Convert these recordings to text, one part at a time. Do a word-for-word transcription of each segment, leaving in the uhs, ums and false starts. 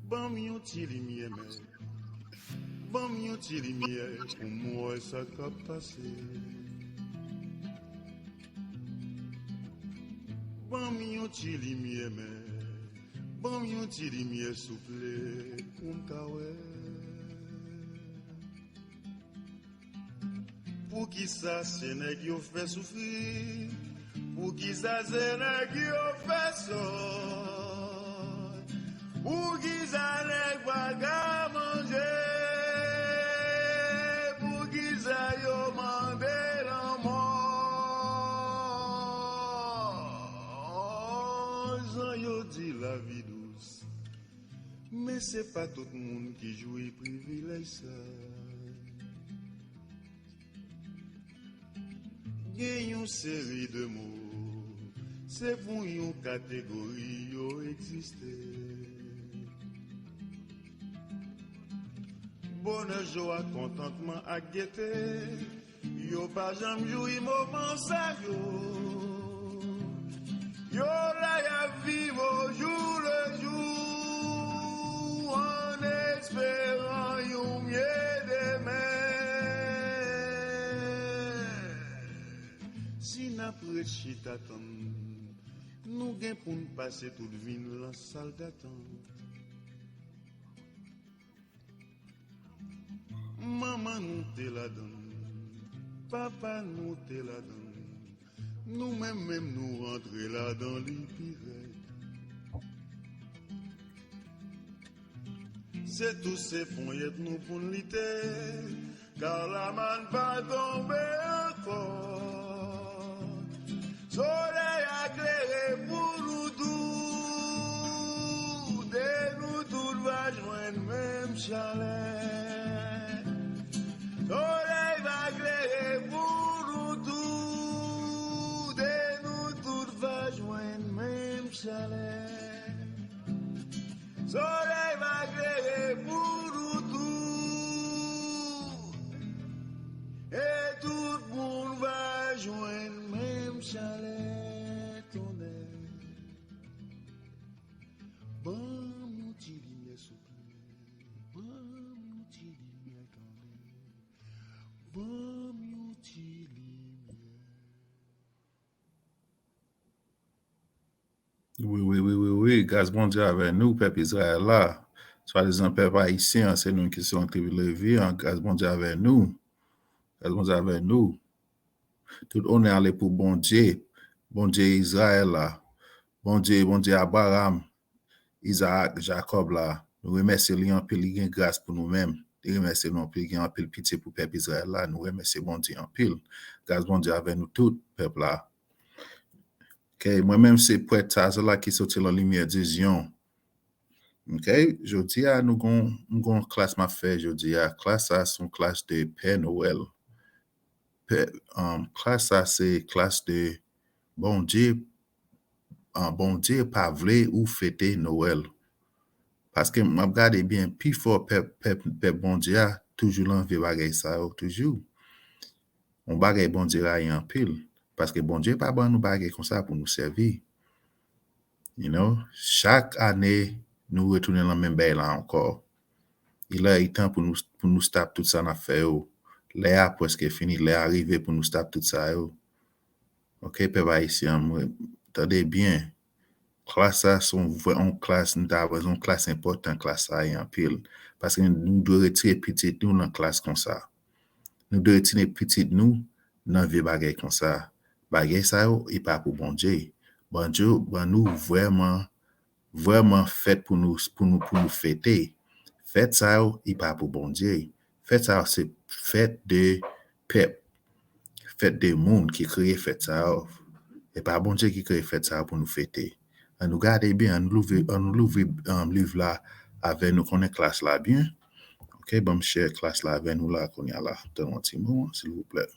Ban m yon ti limyè, men. Ban m yon ti limyè pou m wè sa k ap pase. Ban m yon ti limyè, men. Ban m yon ti limyè, souple, pou m ka wè. Poukisa se nèg yo fè soufri? Poukisa se nèg yo fè sòt? Poukisa nèg pa ka manje? Poukisa yo mande lanmò? Jan yo di lavi dous, men se pa tout moun ki jwi privilèj sa. Gen yon seri de mo, se pou yon kategori yo egziste. Bonè, jwa, kontantman ak gete, yo pa janm jwi moman sa yo. Yo la y ap viv au jour le jour, an esperan yon mye demen. Si n ap ret chita tann, nou gen pou n pase tout vi n lan sal datant. Manman nou te ladan l, papa nou te ladan l, nou menm menm nou rantre ladan li pi rèd. Se tou se ponyèt nou pou n lite, Charlemagne pa tonbe ankò. Solèy a klere pou nou tout, e nou tout va jwenn menm chalè. Solèy va klere pou nou tout, e nou tout va jwenn menm chalè. Solèy va klere pou nou tout, e tout moun va jwenn menm chalè. Tonnè, ban m yon ti limyè, souple. Ban m yon ti limyè, tonnè. Ban m yon ti limyè. Wi, wi, wi, wi, wi. Gras Bondye avè nou, pèp Izrayèl la. Swadizan pèp ayisyen an, se nou ki se yon tribi Levi an. Gras Bondye avè nou. Gras Bondye avè nou. Tout onè ale pou Bondye. Bondye Izrayèl la. Bondye, Bondye Abraram, Izaak, Jakòb la. Nou remèsye li anpil, li gen gras pou nou menm. Li remèsye nou anpil, li gen anpil pitye pou pèp Izrayèl la. Nou remèsye Bondye anpil. Gras Bondye avè nou tout, pèp la. Ok, mwen menm se prèt Tazela ki soti lan limyè de Zyon. Ok, jodi a nou gon, m gon klas m ap fè jodi a. Klas sa se yon klas de Pè Nwèl. Pè, um, klas sa se klas de Bondye, ah, Bondye pa vle ou fete Nwèl. Paske m ap gade byen, pifò pèp, pèp, pèp Bondye a toujou lan vye bagay sa yo, toujou. Yon bagay Bondye rayi anpil, paske Bondye pa ban nou bagay konsa pou nou sèvi. You know, chak ane, nou retounen lan menm bagay la ankò. Il è, il è tan pou nou, pou nou stop tout sa n ap fè yo. Lè a prèske fini, lè a rive pou nou stop tout sa yo. Ok, pèp ayisyen an, mwen, tande byen. Klas sa se yon vrè, yon klas, nou ta wè, se yon klas enpòtan, klas sa ye anpil. Paske nou dwe retire pitit nou nan klas konsa. Nou dwe retire pitit nou nan vye bagay konsa. Bagay sa yo, e pa pou Bondye. Bondye ban nou vrèman, vrèman fèt pou nou, pou nou, pou nou fete. Fèt sa yo, e pa pou Bondye. Fèt sa yo, se fèt de pèp. Fèt de moun ki kreye fèt sa yo. E pa Bondye ki kreye fèt sa yo pou nou fete. Ann nou gade byen, ann nou louvri, ann nou louvri, um, liv la avè nou, konnen klas la byen. Ok, ban m share klas la avè nou la, kounye a la. Tann yon ti moman, silvouplè.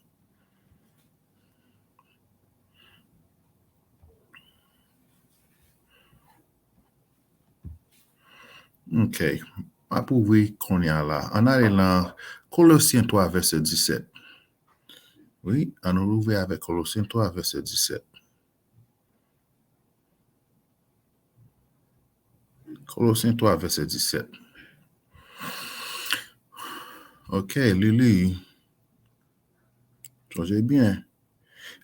Ok. M ap ouvri kounye a la. Ann ale lan Kolosyen twa, vèsè disèt. Wi, ann nou louvri avèk Kolosyen twa, vèsè disèt. Kolosyen twa, vèsè disèt. Ok, li li. Sonje byen.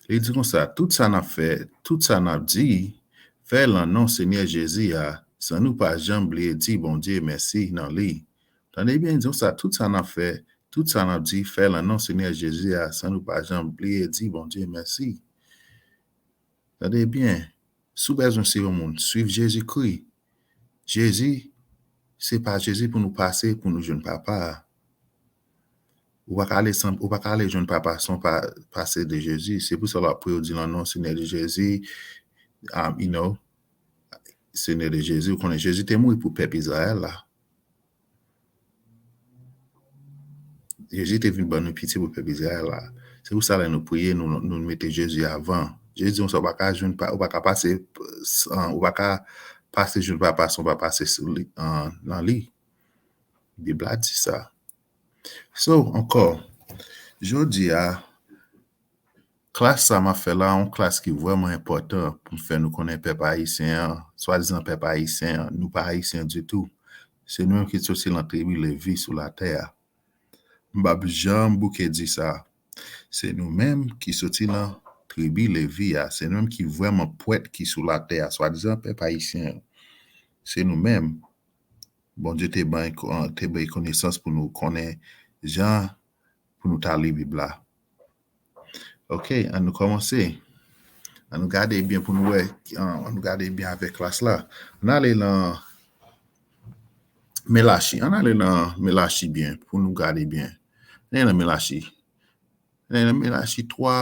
Li di konsa, tout sa n ap fè, tout sa n ap di, fè l nan non Senyè Jezi a, san nou pa janm bliye di Bondye mèsi nan li. Tande byen, di konsa, tout sa n ap fè, tout sa n ap di, fè l nan non Senyè Jezi a, san nou pa janm bliye di Bondye mèsi. Tande byen, si w bezwen se yon moun, swiv Jezikri. Jezi, se pa Jezi pou nou pase pou nou jwenn Papa a. Ou pa ka ale san, ou pa ka ale jwenn Papa san w pa pase de Jezi. Se pou sa l ap priye w di nan non Senyè de Jezi, um, you know, Senyè de Jezi, ou konnen Jezi te mouri pou pèp Izrayèl la. Jezi te vin ban nou pitye pou pèp Izrayèl la. Se pou sa lè nou priye, nou, nou mete Jezi avan. Jezi di konsa, ou pa ka jwenn pa, ou pa ka pase, san, ou pa ka pase jwenn Papa san w pa pase sou li, an, nan li. Bib la di sa. So, ankò, jodi a, klas sa m ap fè la, yon klas ki vrèman enpòtan pou m fè nou konnen pèp ayisyen an, swadizan pèp ayisyen an, nou pa ayisyen ditou. Se nou menm ki soti nan tribi Levi sou latè a. M p ap janm bouke di sa. Se nou menm ki soti nan tribi Levi a. Se nou menm ki vrèman pwèt ki sou latè a, swadizan pèp ayisyen an. Se nou menm. Bondye te bay, te bay konesans pou nou konnen jan pou nou ta li Bib la. Ok, an nou kòmanse. An nou gade byen pou nou wè, an, an nou gade byen avèk klas la. An ale nan Melachi. An ale nan Melachi byen pou nou gade byen. An ale nan Melachi. An ale nan Melachi twa.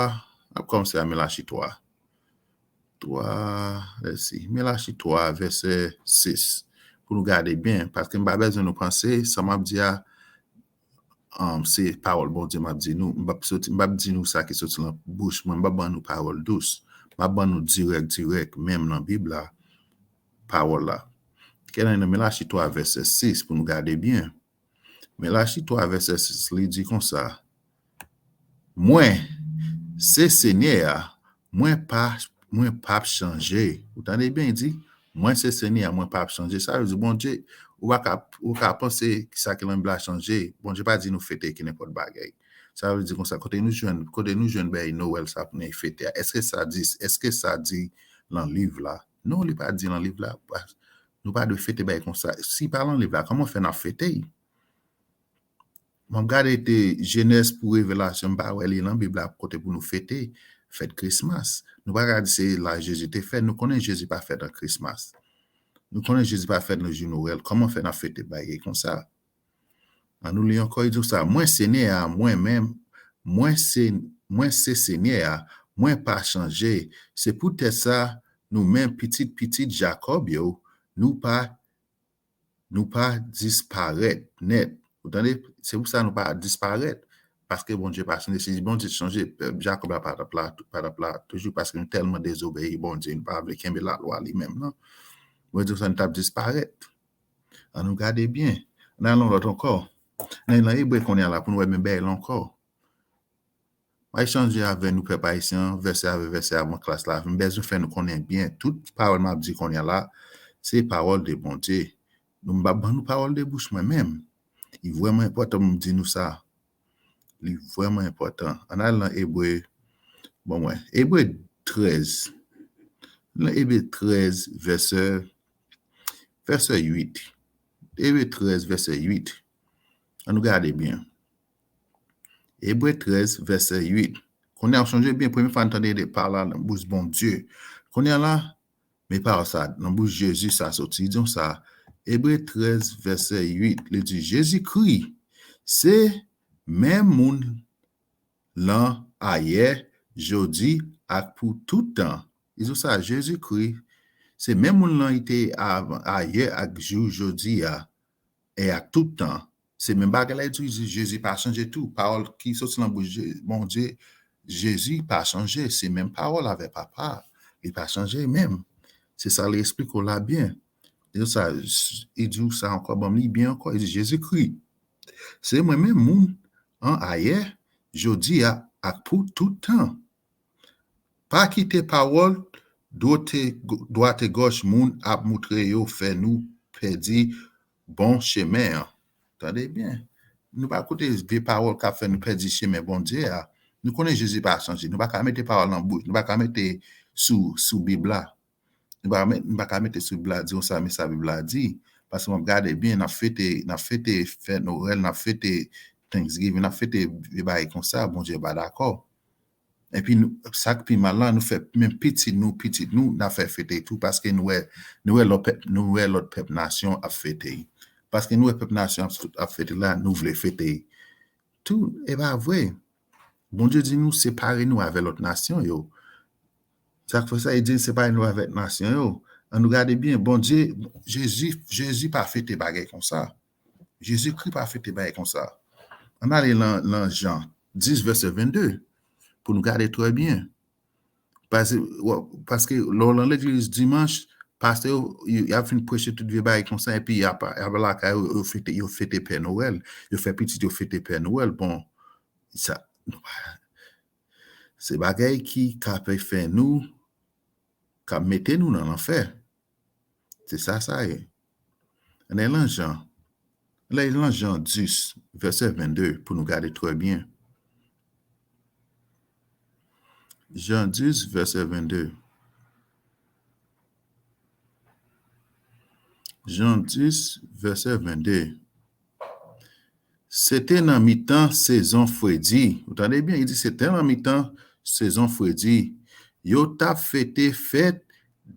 N ap kòmanse a Melachi twa. Twa, let's see. Melachi twa, vèsè sis. Pou nou gade byen, paske m pa bezwen nou panse, sa m ap di a, um, se pawòl Bondye m ap di nou. M p ap soti, m p ap di nou sa ki soti nan bouch mwen, m p ap ban nou pawòl dous. M ap ban nou dirèk, dirèk, menm nan Bib la, pawòl la. Kè nan Melachi twa, vèsè sis, pou nou gade byen. Melachi twa, vèsè sis, li di konsa, Mwen, se Senyè a, mwen pa, mwen p ap chanje. Ou tande byen, li di, Mwen, se Senyè a, mwen p ap chanje. Sa vle di, Bondye, ou pa ka, ou ka panse sa ki nan Bib la chanje. Bondye pa di nou fete ki nenpòt bagay. Sa vle di konsa, kote nou jwenn, kote nou jwenn bagay Nwèl sa pou nou fete a? Èske sa di, èske sa di nan liv la? Non, li pa di nan liv la. Nou pa dwe fete bagay konsa. Si pa nan liv la, kòman fè n ap fete? M ap gade te Jenèz pou Revelasyon, m pa wè li nan Bib la kote pou nou fete fèt Krismas. Nou pa ka di se la Jezi te fèt. Nou konnen Jezi pa fèt an Krismas. Nou konnen Jezi pa fèt nan jou Nwèl. Kòman fè n ap fete bagay konsa? An nou li ankò, li di sa, Mwen, Senyè a, mwen menm, mwen se, mwen se Senyè a, mwen pa chanje. Se poutèt sa, nou menm pitit pitit Jakòb yo, nou pa nou pa disparèt nèt. Ou tande? Se pou sa nou pa disparèt. Paske Bondye pa chanje. Si Bondye chanje, pèp Jakòb la pa t ap la, pa t ap la toujou, paske nou tèlman dezobeyi Bondye, nou pa vle kenbe lalwa li menm, non. Mwen di sa, nou t ap disparèt. An nou gade byen. Ann al nan lòt ankò. Ann al nan Ebre kounye a la pou nou wè menm bagay la ankò. M ap chanje avè nou, pèp ayisyen an, vèsè avè vèsè avan klas la. M bezwen fè nou konnen byen, tout pawòl m ap di kounye a la, se pawòl de Bondye. Nou, m p ap ban nou pawòl de bouch mwen menm. Li vrèman enpòtan pou m di nou sa. Li vrèman enpòtan. Ann al nan Ebre, bon, mwen, Ebre trèz. Nan Ebre trèz, vèsè, vèsè uit. Ebre trèz, vèsè uit. Ann nou gade byen. Ebre trèz, vèsè uit. Kounye a, w sonje byen, premye fwa n tande de pawòl la nan bouch Bondye. Kounye a la, men pawòl sa, nan bouch Jezi sa soti, li di konsa, Ebre trèz, vèsè uit, li di, Jezikri, se menm moun lan ayè, jodi, ak pou tout tan. Li di konsa, Jezikri, se menm moun lan li te avan, ayè, ak jou, jodi a, e ak tout tan. Se menm bagay la, li di, Jezi pa chanje tou. Pawòl ki soti nan bouch Je-, Bondye, Jezi pa chanje. Se menm pawòl avè Papa. Li pa chanje menm. Se sa li eksplike w la byen. Li di sa, li di w sa ankò, ban m li byen ankò. Li di, Jezikri, se mwen menm moun an ayè, jodi a, ak pou tout tan. Pa kite pawòl dwate, dwat e gòch moun ap moutre yo fè nou pèdi bon chemen an. Tande byen. Nou pa koute vye pawòl k ap fè nou pèdi chemen Bondye a. Nou konnen Jezi pa chanje. Nou pa ka mete pawòl nan bouch. Nou pa ka mete sou, sou Bib la. Nou pa, nou pa ka mete sou Bib la, di konsa, men sa Bib la di. Paske m ap gade byen, n ap fete, n ap fete fèt Nwèl, n ap fete Thanksgiving, n ap fete vye bagay konsa, Bondye pa dakò. Epi nou, sa k pi mal la, nou fè menm pitit nou, pitit nou, n ap fè fete tou, paske nou wè, nou wè lòt pèp, nou wè lòt pèp nasyon ap fete. Paske nou wè pèp nasyon ap, ap fete la, nou vle fete tou. E pa vre. Bondye di nou separe nou avè lòt nasyon yo. Sa k fè sa, li di separe nou avèk nasyon yo. Ann nou gade byen, Bondye, Jezi, Jezi pa fete bagay konsa. Jezikri pa fete bagay konsa. Ann ale nan, nan Jan dis, vèsè vennde, pou nou gade trè byen. Paske, paske lè w nan legliz dimanch, pastè yo, y, y ap fin preche tout vye bagay konsa, epi y ap, y ap lakay yo, yo fete, yo fete Pè Nwèl. Yo fè pitit yo fete Pè Nwèl. Bon, sa, se bagay ki ka fè nou, ka mete nou nan lanfè. Se sa sa ye. Ann al nan Jan. Ann al nan Jan dis, vèsè vennde, pou nou gade trè byen. Jan dis, vèsè vennde. Jan dis, vèsè vennde. Se te nan mitan sezon fredi. Ou tande byen, li di se te nan mitan sezon fredi. Yo t ap fete fèt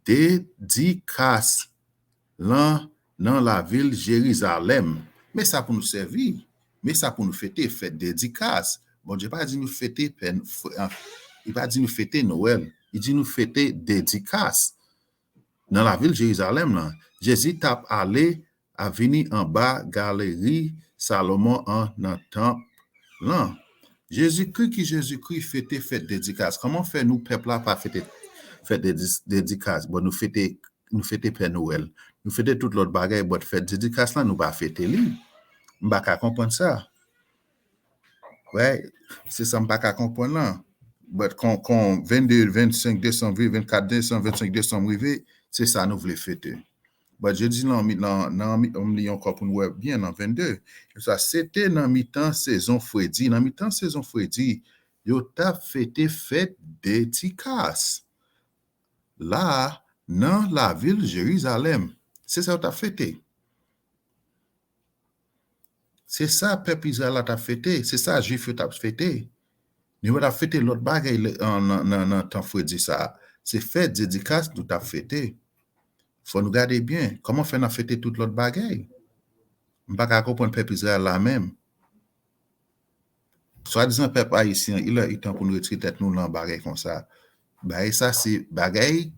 dedikas lan nan lavil Jerizalèm. Men sa pou nou sèvi. Men sa pou nou fete, fèt dedikas. Bondye pa di nou fete pè, f-, an, li pa di nou fete Nwèl. Li di nou fete dedikas. Nan lavil Jerizalèm lan, Jezi t ap ale a vini anba galeri Salomon an nan tanp lan. Jezikri ki Jezikri fete fèt dedikas. Kòman fè nou pèp la pa fete fèt dedi-, dedikas? Bon, nou fete, nou fete Pè Nwèl. Nou fete tout lòt bagay, but fèt dedikas lan, nou pa fete li. M pa ka konprann sa. Right? Se sa m pa ka konprann lan. But kon, kon vennde, vennsenk desanm rive, vennkat desanm, vennsenk desanm rive, se sa nou vle fete. But jodi nan, nan, nan, m li ankò pou n wè byen nan vennde. Sa, se te nan mitan sezon fredi. Nan mitan sezon fredi, yo t ap fete fèt dedikas la, nan lavil Jerizalèm. Se sa yo t ap fete. Se sa pèp Izrayèl la t ap fete, se sa Jwif yo t ap fete. Nou pa t ap fete lòt bagay lè, an, nan, nan, nan tan fredi sa a. Se fèt dedikas nou t ap fete. Fò nou gade byen, kòman fè n ap fete tout lòt bagay? M pa ka konprann pèp Izrayèl la menm. Swadizan pèp ayisyen, il è, il tan pou nou retire tèt nou nan bagay konsa. Bagay sa se bagay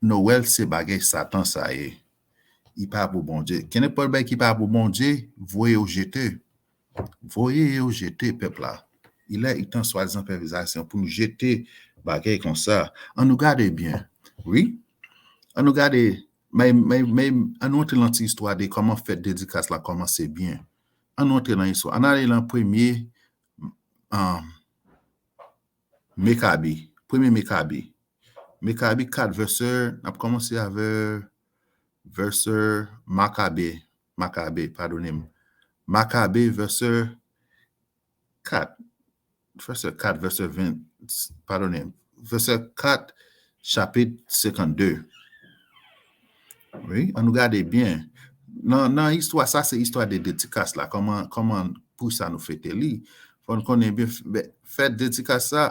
Nwèl, se bagay Satan sa ye. Li pa pou Bondye. Kenenpòt bagay ki pa pou Bondye, voye yo jete. Voye yo jete, pèp la. Il è, il tan, swadizan pèp ayisyen, pou nou jete bagay konsa. Ann nou gade byen. Wi. Ann nou gade, men, men, men, ann nou antre nan ti istwa de kòman fèt dedikas la kòmanse byen. Ann nou antre nan istwa. Ann ale nan premye, um, Mekabi. Premye Mekabi. Mekabi kat, vèsè, n ap kòmanse avè vèsè Makabe. Makabe, padone m. Makabe, vèsè kat. Vèsè kat, vèsè ven, padone m. Vèsè kat, chapit senkannde. Wi, ann nou gade byen. Nan, nan istwa sa, se istwa de dedikas la. Kòman, kòman pou sa nou fete li? Fò n konnen byen, f-, bè, fèt dedikas sa.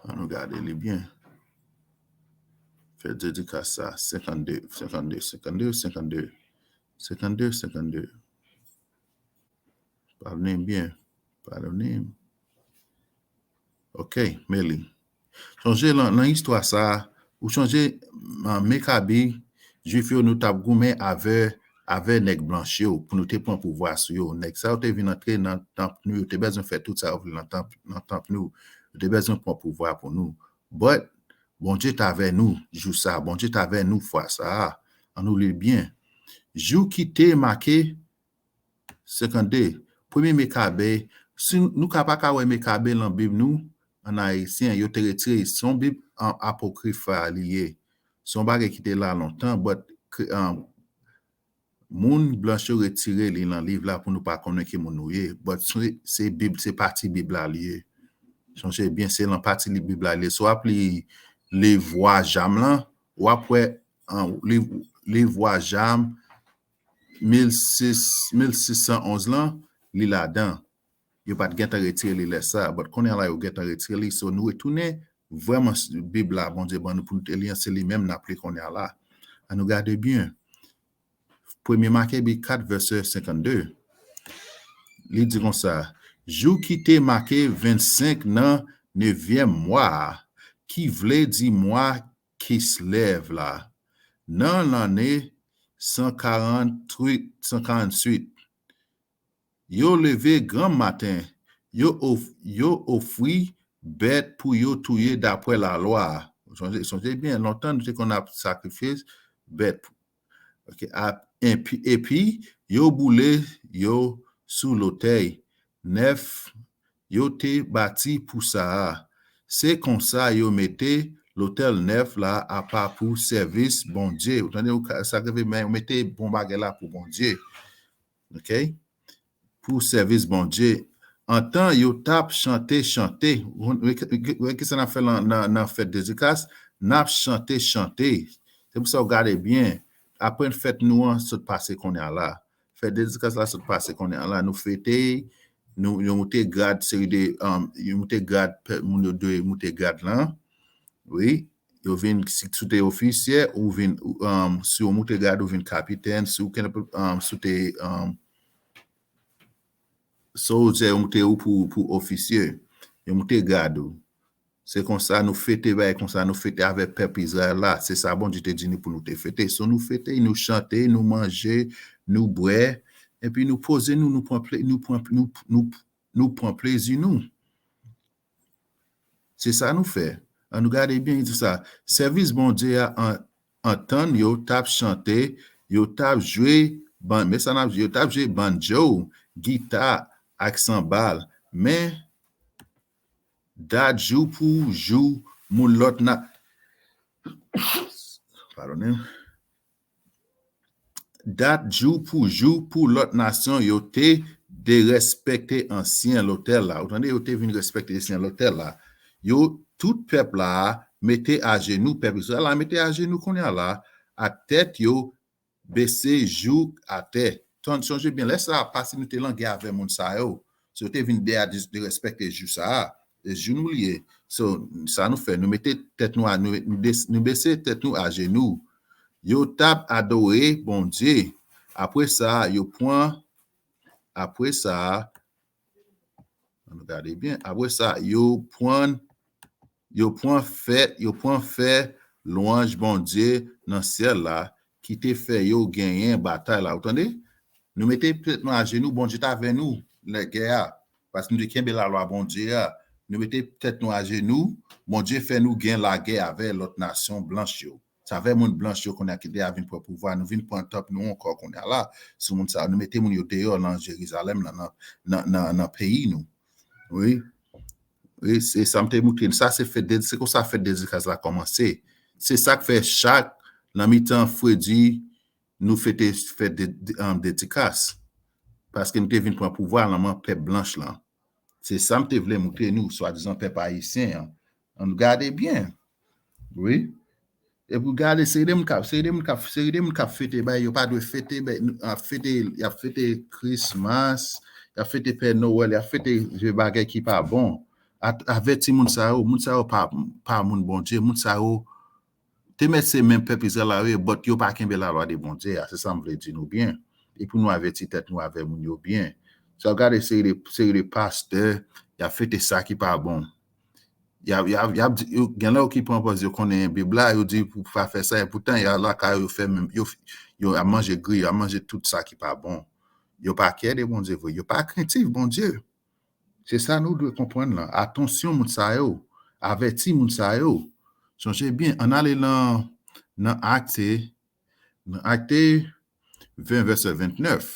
Ann nou gade li byen. Fèt dedikas sa, senkannde, senkannde, senkannde, senkannde. Senkannde, senkannde. Padone m byen. Padone m. Ok, men li. Sonje lan, nan istwa sa a, ou sonje, ah, Mekabi, Jwif yo, nou t ap goumen avè, avè nèg blanch yo, pou nou te pran pouvwa sou yo. Nèg sa yo te vin antre nan tanp nou, yo te bezwen fè tout sa yo vle nan tanp, nan tanp nou. Yo te bezwen pran pouvwa pou nou. But, Bondye t avè nou jou sa a, Bondye t avè nou fwa sa a. Ann nou li l byen. Jou ki te make senkannde, premye Mekabe, si nou ka pa ka wè Mekabe lan Bib nou, an ayisyen, yo te retire, se yon Bib an apokrifa li ye. Se yon bagay ki te la lontan, but kre- um, moun blanch yo retire li nan liv la pou nou pa konnen ki moun nou ye. But se, se Bib, se pati Bib la li ye. Sonje byen, se lan pati li Bib la li ye. Si w ap li liv Wa Jam lan, w ap wè an, liv, liv Wa Jam mil sis, mil sis san onz lan, li ladan. Yo pa t gentan retire li lè sa a, but kounye a la yo gentan retire li. So, nou retounen vrèman s- Bib la, Bondye ban nou pou nou te li an, se li menm n ap li kounye a la. An nou gade byen. Premye Makebi kat, vèsè senkannde. Li di konsa, jou ki te make vennsenk nan nevyèm mwa a, ki vle di mwa Kislev la, nan lane san karant-uit, san karantuit, yo leve granm maten, yo, of, yo ofri bèt pou yo touye dapre lalwa a. Sonje, sonje byen, lontan nou te konn ap sakrifye bèt. Okay, a, epi, epi, yo boule yo sou lotèl nèf yo te bati pou sa a. Se konsa yo mete lotèl nèf la apa pou sèvis Bondye. Ou tande, ou ka- sa k rive, men yo mete bon bagay la pou Bondye. Okay? Pou sèvis Bondye. Antan yo t ap chante, chante. Ou wè ki sa n ap fè nan, nan, nan fèt Dezikas? N ap chante, chante. Se pou sa w gade byen. Apre fèt nou an sot pase kounye a la. Fèt Dezikas la sot pase kounye a la. Nou fete, nou, yo moute grad, seri de, um, yo moute grad, pe- moun yo dwe moute grad lan. Wi, yo vin, si, si w te ofisyè, ou vin, um, si w moute grad, ou vin kapitèn, si w, um, si w te, um, sodjè, yo moute ou pou, pou ofisye, yo moute grad ou. Se konsa nou fete, bagay konsa nou fete avèk pèp Izrayèl la. Se sa Bondye te di nou pou nou te fete. So nou fete, nou chante, nou manje, nou bwè, epi nou poze nou, nou pran ple- nou pran nou, nou, nou pran plezi nou. Se sa nou fè. An nou gade byen, li di sa. Sèvis Bondye a an, antann yo t ap chante, yo t ap jwe ban, men sa n ap jwe, yo t ap jwe banjo, gita ak sanbal. Men dat jou pou jou, moun lòt na, padonnen. Dat jou pou jou pou lòt nasyon yo te derespekte ansyen lotèl la. Ou tande, yo te vin respekte ansyen lotèl la. Yo, tout pèp la mete ajenou, pèp Izrayèl la mete ajenou kounye a la, ak tèt yo bese jouk atè. Tann, sonje byen, lè sa a pase, nou te lan gè avè moun sa yo. So, yo te vin de a de, derespekte jou sa a. E jou nou li ye. So, sa nou fè, nou mete tèt nou a, nou, nou des- nou bese tèt nou ajenou. Yo t ap adore Bondye. Apre sa, yo pran, apre sa, ann gade byen. Apre sa, yo pran, yo pran fè, yo pran fè lwanj Bondye nan syèl la, ki te fè yo genyen batay la. Ou tande? Nou mete tèt nou ajenou, Bondye t avè nou lè gè a. Paske nou te kenbe lalwa Bondye a. Nou mete tèt nou ajenou, Bondye fè nou gen lagè avè lòt nasyon blanch yo. Sa fè moun blanch yo kounye a ki te a vin pran pouvwa, nou vin pran tanp nou ankò kounye a la. Sou moun sa, nou mete moun yo deyò nan Jerizalèm la, nan, nan, nan, nan peyi nou. Wi. Wi, se sa m te moutre n. Sa se fèt de, se konsa fèt Dezikas la kòmanse. Se sa k fè chak nan mitan fredi, nou fete fèt de, de, um, Dezikas. Paske nou te vin pran pouvwa nan men pèp blanch lan. Se sa m te vle moutre nou, swadizan pèp ayisyen an. Ann gade byen. Wi. Epi gade, seri de moun k ap, seri de moun k ap, seri de moun k ap fete, bay, yo pa dwe fete, bay, nou, ap fete, y ap fete Christmas, y ap fete Pè Nowèl, y ap fete vye bagay ki pa bon. A-, avèti moun sa yo, moun sa yo pa, pa moun Bondye, moun sa yo, te mèt se menm pèp Izrayèl la yo ye, but yo pa kenbe lalwa de Bondye a, se sa m vle di nou byen. E pou nou avèti tèt nou avè moun yo byen. Sa w gade seri de, seri de pastè, y ap fete sa ki pa bon. Y ap, y ap, y ap di, yo, gen lè yo ki pran pòz yo konnen Bib la, yo di pou pa fè sa, e poutan y a lakay yo fè menm, yo, yo ap manje gri, yo ap manje tout sa ki pa bon. Yo pa kè de Bondye vre, yo pa krentif Bondye. Se sa nou dwe konprann lan. Atansyon moun sa yo, avèti moun sa yo. Sonje byen, ann ale nan, nan Akte, nan Akte ven, vèsè vennèf.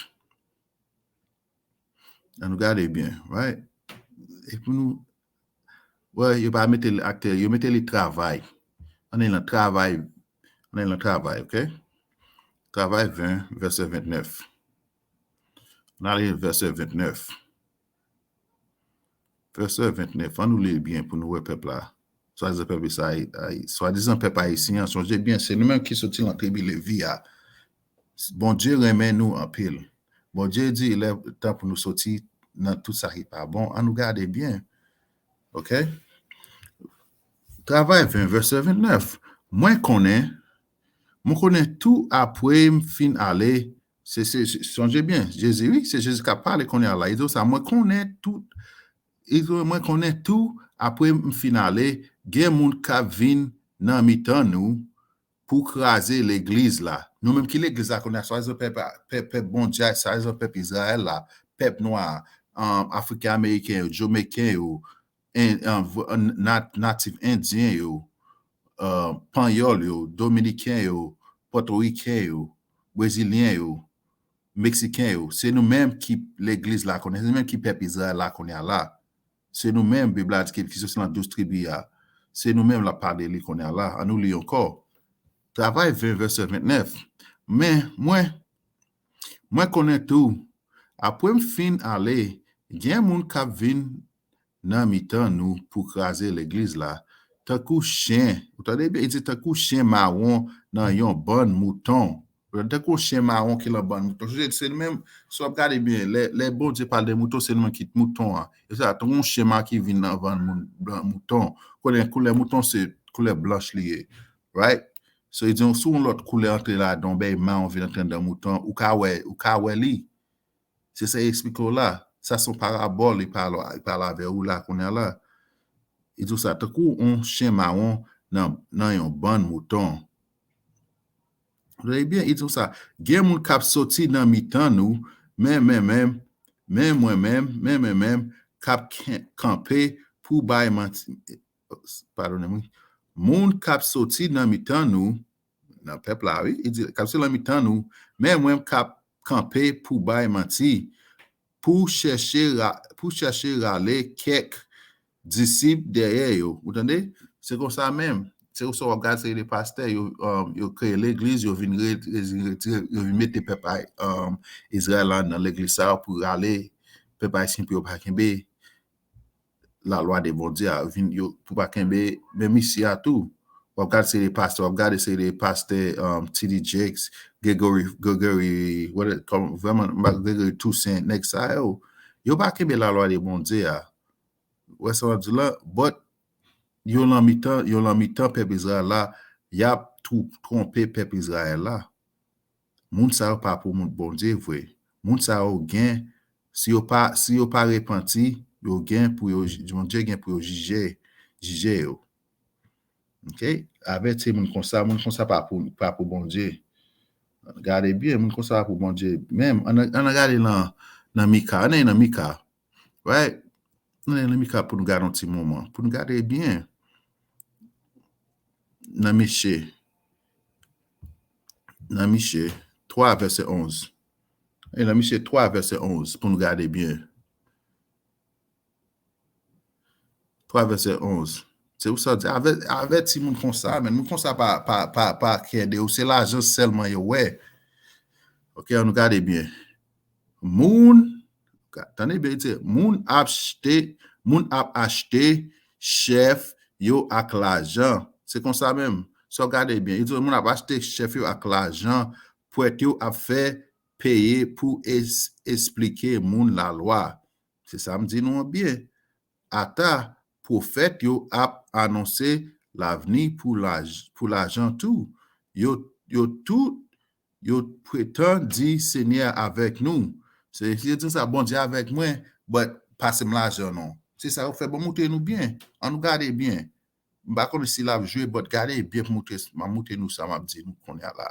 Ann nou gade byen, right? E pou nou, Wè, yo pa mete l aktè, yo mete li travay. Ann nan travay, ann nan travay, ok? Travay ven, vèsè vennèf. Ann ale vèsè vennèf. Vèsè vennèf, ann nou li l byen pou nou wè pèp la. Swadizan pèp Izrayi-, Ayi-, swadizan pèp ayisyen an, sonje byen, se nou menm ki soti nan tribi Levi a. Bondye renmen nou anpil. Bondye di lè tan pou nou soti nan tout sa ki pa bon. Ann nou gade byen. Ok? Travay ven, vèsè vennèf. Mwen konnen, mwen konnen tou apre m fin ale, se, se, se, sonje byen, Jezi, wi, se Jezi k ap pale kounye a la. Li di w sa, mwen konnen tout, li di w, mwen konnen tou, apre m fin ale, gen moun k ap vin nan mitan nou, pou kraze legliz la. Nou menm ki legliz la kounye a, swadizan pèp, pèp, pèp Bondye a, swadizan pèp Izrayèl la, pèp nwa, um, Afriken Ameriken yo, Jamaiken yo, en, en, v-, en, nat-, natif endyen yo, uh, panyòl yo, dominiken yo, pòtoriken yo, brezilyen yo, meksiken yo. Se nou menm ki legliz la kounye a, se nou menm ki pèp Izrayèl la kounye a la. Se nou menm, Bib la di ki, ki soti nan douz tribi a. Se nou menm l ap pale li kounye a la. Ann nou li ankò. Travay ven, vèsè vennèf. Men, mwen, mwen konnen tou, apre m fin ale, gen moun k ap vin nan mitan nou pou kraze legliz la, tankou chen. Ou tande byen, li di tankou chen mawon nan yon bann mouton. Tankou chen mawon ki nan bann mouton. Sonje, se nou menm, si w ap gade byen, lè, lè Bondye pale de mouton, se nou menm ki mouton an. E sa, tankou yon chen mawon ki vin nan bann moun, bann mouton. Koulè, koulè mouton, se koulè blanch li ye. Right? So, li di, si yon lòt koulè antre ladan, yon bèy mawon vin antre anndan mouton, ou ka wè, ou ka wè li. Se sa li eksplike w la. Sa se yon parabòl li pale, li pale avè ou la, kounye a la. Li di w sa, tankou yon chen mawon nan, nan yon bann mouton. Tande byen, li di w sa, gen moun k ap soti nan mitan nou, men, men, men, men mwen menm, men, men, men, k ap ken-, kanpe pou bay manti, padone m, wi. Moun k ap soti nan mitan nou, nan pèp la, wi, li di, k ap soti nan mitan nou, men mwen k ap kanpe pou bay manti, pou chèche ra-, pou chèche rale kèk disip dèyè yo. Ou tande? Se konsa menm. Se konsa w ap gade seri de pastè, yo, um, yo kreye legliz, yo vin re-, re-, retire, yo vin mete pèp a, um, Izrayèl la nan legliz sa yo pou rale pèp ayisyen pou yo pa kenbe lalwa de Bondye a, vin, yo, pou pa kenbe, menm isi a tou. W ap gade seri de pastè, w ap gade seri de pastè, um, T D Jakes, Gregory, Gregory, what it, kòm, vrèman, Gregory Toussaint, nèg sa yo, yo pa kenbe lalwa de Bondye a. Ou wè sa w ap di la, but yo nan mitan, yo nan mitan pèp Izrayèl la, y ap twou-, twonpe pèp Izrayèl la. Moun sa yo pa pou moun Bondye vre. Moun sa yo gen, si yo pa, si yo pa repanti, yo gen pou yo, Bondye gen pou yo jije, jije yo. Ok? Avèti moun konsa, moun konsa pa pou, pa pou Bondye. Gade byen, moun konsa pa pou Bondye. Menm, ann, ann gade nan, nan Mika, ann nan Mika. Right? Ann nan Mika pou nou gade yon ti moman. Pou nou gade byen. Nan Miche. Nan Miche twa vèsè onz. E nan Miche twa vèsè onz, pou nou gade byen. Twa vèsè onz. Se pou sa di, avè-, avèti moun konsa, men moun konsa pa, pa, pa, pa kè de ou, se lajan sèlman yo wè. Ok, ann nou gade byen. Moun, tande byen, li di, moun ap achte, moun ap achte chèf yo ak lajan. Se konsa menm. Si w gade byen, li di, moun ap achte chèf yo ak lajan, prèt yo ap fè peye pou es-, esplike moun lalwa. Se sa m di nou an byen. Ata, pwofèt yo ap anonse lavni pou laj-, pou lajan tou. Yo, yo tout, yo pretann di Senyè avèk nou. Se, se di sa, Bondye avèk mwen, but pase m lajan non. Se sa yo fè, bon, montre nou byen. Ann nou gade byen. M pa konnen si l ap jwe, but gade byen pou montre, m ap montre nou sa m ap di nou kounye a la.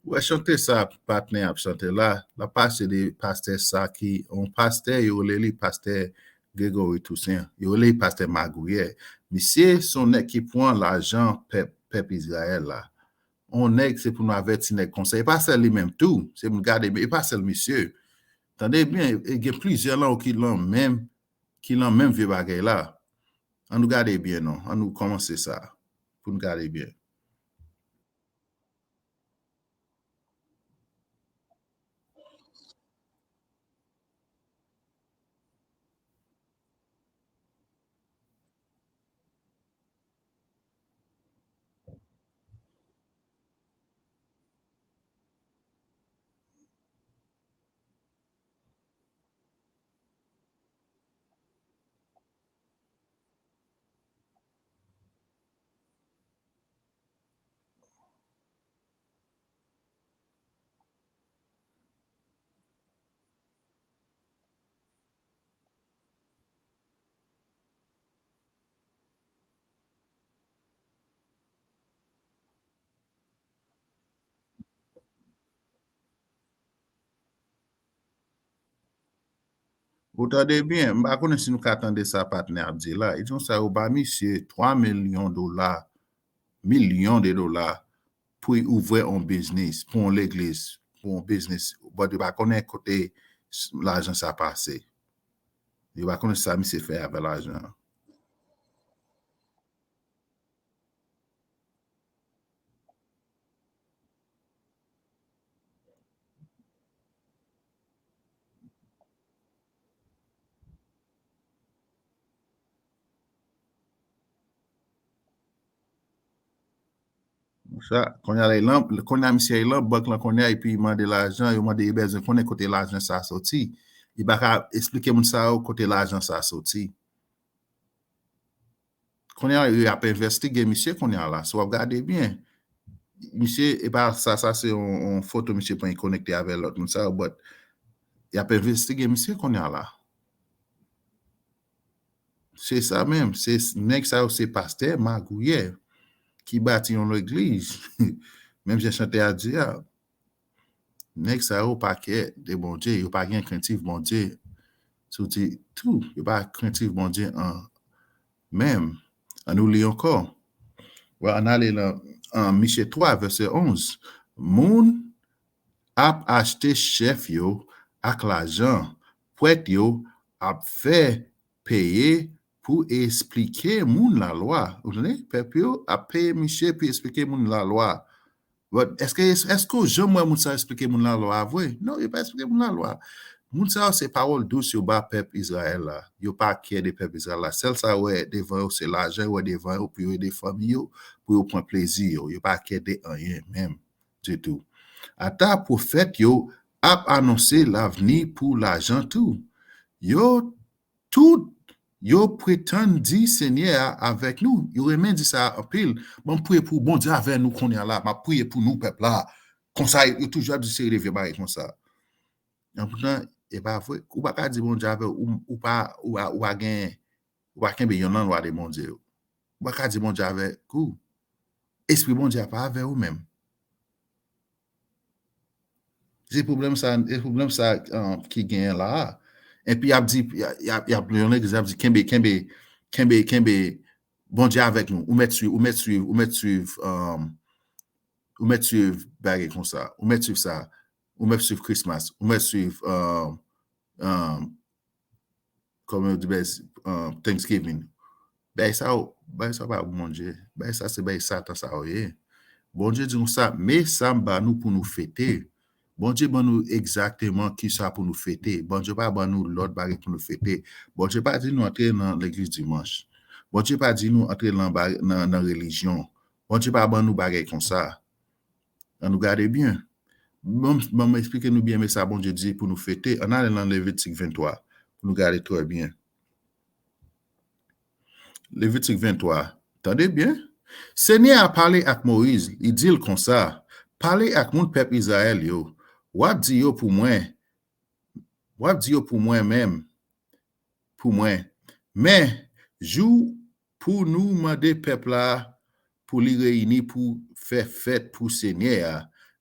Ou wè chante sa patnè ap chante la, l ap pase de pastè sa ki, yon pastè, yo rele li pastè Gregory Toussaint, yo rele li pastè magouyè. Misye se yon nèg ki pran lajan pèp, pèp Izrayèl la. Yon nèg, se pou nou avèti nèg konsa. E pa sèl li menm tou, se pou nou gade, e pa sèl misye. Tande byen, e gen plizyè lan ki lan menm, ki lan menm vye bagay la. An nou gade byen non, an nou kòmanse sa, pou nou gade byen. Ou tande byen, m pa konnen si nou ka tande sa patnè ap di la. Li di konsa, yo ba misye twa milyon dola, milyon de dola, pou l ouvè yon biznis, pou yon legliz, pou yon biznis. But yo pa konnen kote lajan sa pase. Yo pa konnen sa misye fè avè lajan an. Sa, kounye a la, li lan, kounye a misye al lan bank lan kounye a, epi mande lajan, yo mande li bezwen konnen kote lajan sa soti. Li pa ka esplike moun sa yo kote lajan sa soti. Kounye a, y ap envestige misye kounye a la. Si w ap gade byen, misye, e pa sa, sa se yon, yon foto misye pran, li konekte avè lòt moun sa yo, but y ap envestige misye kounye a la. Se sa menm, se nèg sa yo se pastè, magouyè, ki bati yon legliz. Menm jan chantè a di a, nèg sa yo pa kè de Bondye, yo pa gen krentif Bondye. Si w di tou, yo pa krentif Bondye an menm. An nou li ankò. Wè, an ale nan, an Miche twa, vèsè onz. Moun ap achte chèf yo ak lajan, prèt yo ap fè peye pou esplike moun lalwa. Ou tande? Pèp yo ap peye misye pou esplike moun lalwa. But èske, èske w janm wè moun sa yo esplike moun lalwa vre? Non, yo pa esplike moun lalwa. Moun sa yo se pawòl dous yo ba pèp Izrayèl la. Yo pa kè de pèp Izrayèl la. Sèl sa yo wè devan yo se lajan, yo wè devan yo pou yo ede fanmi yo, pou yo pran plezi yo. Yo pa kè de anyen menm ditou. Ata pwofèt yo ap anonse lavni pou lajan tou. Yo tout, yo pretann di Senyè a avèk nou. Yo renmen di sa anpil. Ban m priye pou Bondye avè nou kounye a la. M ap priye pou nou, pèp la. Konsa, yo toujou ap di seri de vye bagay konsa. Anpoutan, e pa vre. Ou pa ka di Bondye avè w, ou, ou pa, ou pa, ou pa gen, ou pa kenbe yon nan lwa de Bondye yo. Ou pa ka di Bondye avèk ou. Espri Bondye a pa avè ou menm. Se pwoblèm sa, se pwoblèm sa, um, ki genyen la a. Epi y ap di, y ap, y ap, y ap, yon legliz ap di, kenbe, kenbe, kenbe, kenbe, Bondye avèk nou. Ou mèt swiv, ou mèt swiv, ou mèt swiv, um, ou mèt swiv bagay konsa. Ou mèt swiv sa. Ou mèt swiv Christmas. Ou mèt swiv, um, um, kòman yo di, bèz, um, Thanksgiving. Bagay sa yo, bagay sa yo pa pou Bondye. Bagay sa se bagay Satan sa yo ye. Bondye di konsa, men sa m ba nou pou nou fete. Bondye ban nou egzakteman kisa pou nou fete. Bondye pa ban nou lòt bagay pou nou fete. Bondye pa di nou antre nan legliz dimanch. Bondye pa di nou antre nan, ba- nan, nan relijyon. Bondye pa ban nou bagay konsa. An nou gade byen. Ban m, ban m eksplike nou byen, men sa Bondye di pou nou fete. Ann ale nan Levitik venntwa, pou nou gade trè byen. Levitik venntwa, tande byen. Senyè a pale ak Moyiz, li di l konsa, pale ak moun pèp Izrayèl yo. W ap di yo pou mwen, w ap di yo pou mwen menm, pou mwen. Men, jou pou nou mande pèp la pou li reyini pou fè fèt pou Senyè a,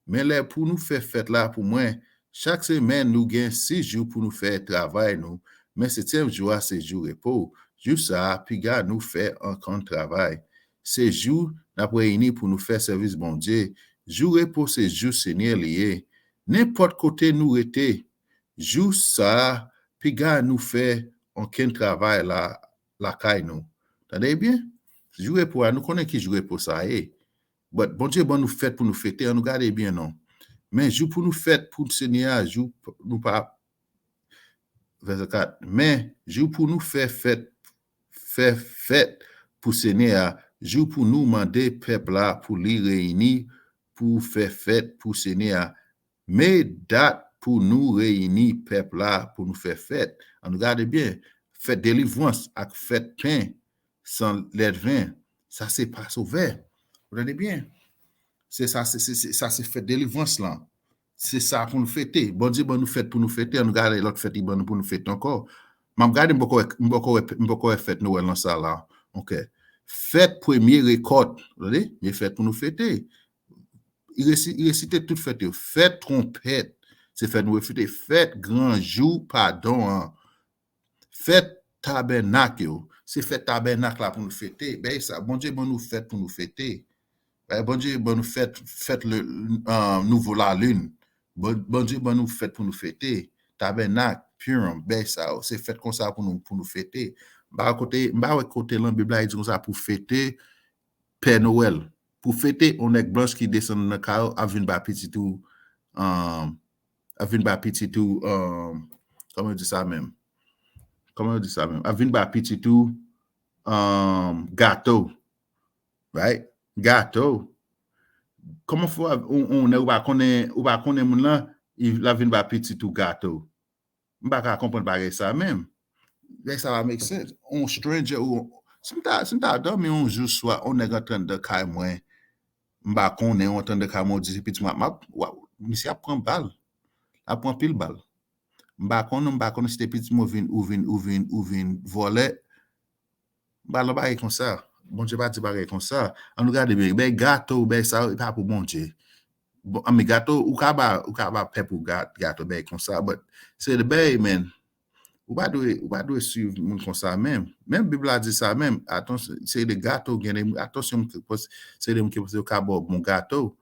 Men lè pou nou fè fèt la pou mwen, chak semèn nou gen sis jou pou nou fè travay nou, men setyèm jou a se jou repo. Jou sa a, piga nou fè ankenn travay. Se jou n ap reyini pou nou fè sèvis Bondye. Jou repo se jou Senyè li ye. Nenpòt kote nou rete, jou sa a, piga nou fè ankenn travay la lakay nou. Tande byen? Jou repo a, nou konnen ki jou repo sa ye. But Bondye ban nou fèt pou nou fete, an nou gade byen non. Men jou pou nou fèt pou Senyè a, jou p- nou pa vèsè kat. Men jou pou nou fè fèt fè fèt pou Senyè a, jou pou nou mande pèp la pou li reyini pou fè fèt pou Senyè a. Men dat pou nou reyini pèp la pou nou fè fèt. An nou gade byen, fèt delivrans ak fèt pen san lèdven, sa se Pasovè. Ou tande byen? Se sa, se, se, se, sa se fèt delivrans lan. Se sa pou nou fete. Bondye ban nou fèt pou nou fete. An nou gade lòt fèt li ban nou pou nou fete ankò. M ap gade, m poko wè, m poko wè, m poko wè fèt Nwèl lan sa la. Ok. Fèt premye rekòt. Ou tande? Men fèt pou nou fete. Li resi- li resite tout fèt yo. Fèt twonpèt. Se fèt nou fete. Fèt gran jou padon an. Fèt tabènak yo. Se fèt tabènak la pou nou fete. Bèy sa, Bondye ban nou fèt pou nou fete. Bèy Bondye ban nou fèt, fèt le, euh, nouvo lalin. Bon- Bondye ban nou fèt pou nou fete. Tabènak, Purim, bèy sa yo. Se fèt konsa pou nou, pou nou fete. M pa kote, m pa wè kote lan Bib la, li di konsa pou fete Pè Nwèl. Pou fete, yon nèg blanch ki desann nan kay ou ap vin ba pitit ou, um, ap vin ba pitit ou, um, kòman yo di sa menm? Kòman yo di sa menm? Ap vin ba pitit ou, um, gato. Right? Gato. Kòman fè w ap- yon, yon nèg ou pa konnen, ou pa konnen moun lan, li, l ap vin ba pitit ou gato? M pa ka konprann bagay sa menm. Bagay sa pa make sense. On stranger ou si m ta, si m ta dòmi yon jou swa, on nèg antre anndan kay mwen, m pa konnen, ou antre anndan kay mwen, ou di se pitit mwen, m ap, w ap, misye ap pran bal. L ap pran pil bal. M pa konnen, m pa konnen si te pitit mwen ou vin, ou vin, ou vin, ou vin vòlè. M pa nan bagay konsa. Bondye pa di bagay konsa. An nou gade byen. Bèy gato, bèy sa yo, e pa pou Bondye. Bon, anmi gato, ou ka ba, ou ka ba pèp ou ga- gato, bèy konsa, but se de bèy, man. Ou pa dwe, ou pa dwe swiv moun konsa menm. Menm Bib la di sa menm. Atansyon, se de gato, gen de, atansyon, se de moun ki panse yo ka ba w bon gato.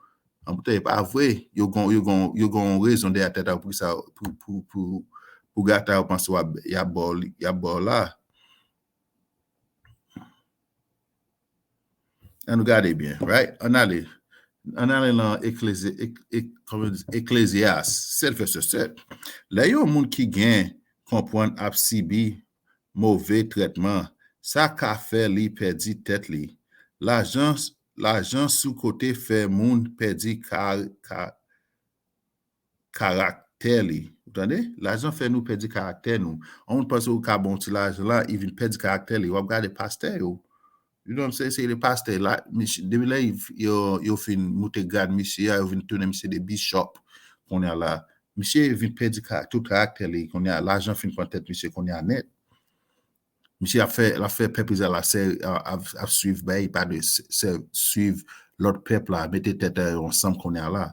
Anpoutan, e pa vre. Yo gon, yo gon, yo gon rezon dèyè tèt a pou sa, pou, pou, pou, pou gato a yo panse w ap, y ap ba w li, y ap ba w la. An nou gade byen, right? An ale. An ale nan Eklezi- Ek- Ek- kòman yo di? Eklezyas sèt vèsè sèt. Lè yon moun ki gen konprann ap sibi move trètman, sa ka fè li pèdi tèt li. Lajan, lajan sou kote fè moun pèdi ka, ka, karaktè li. Ou tande? Lajan fè nou pèdi karaktè nou. Yon moun panse ou ka ba yon ti lajan la, li vin pèdi karaktè li. W ap gade pastè yo. You know what I'm saying? Se de pastè la, misye, depi lè yo, yo fin moute grad misye a, yo vin tounen misye de bishop. Kounye a la, misye vin pèdi ka- tout karaktè li. Kounye a, lajan fin pran tèt misye kounye a nèt. Misye ap fè, l ap fè pèp Izrayèl la sè, ap, ap swiv, ben, li pa dwe sè, sè, swiv lòt pèp la, mete tèt yo ansanm kounye a la.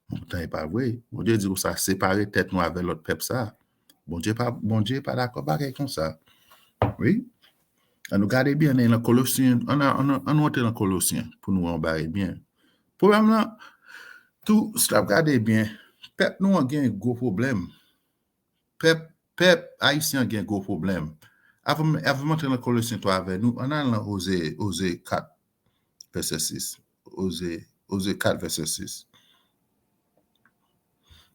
Poutan, e pa vre. Bondye di konsa, separe tèt nou avè lòt pèp sa. Bondye pa, Bondye pa dakò bagay konsa. Wi. An nou gade byen, nan Kolosyen, an, an, an nou antre nan Kolosyen pou nou wè yon bagay byen. Pwoblèm lan, tou, si n ap gade byen, pèp nou an gen gwo pwoblèm. Pèp, pèp ayisyen an gen gwo pwoblèm. Avan, avan m antre nan Kolosyen twa avè nou, ann al nan Oze, Oze kat, vèsè sis. Oze, Oze kat, vèsè sis.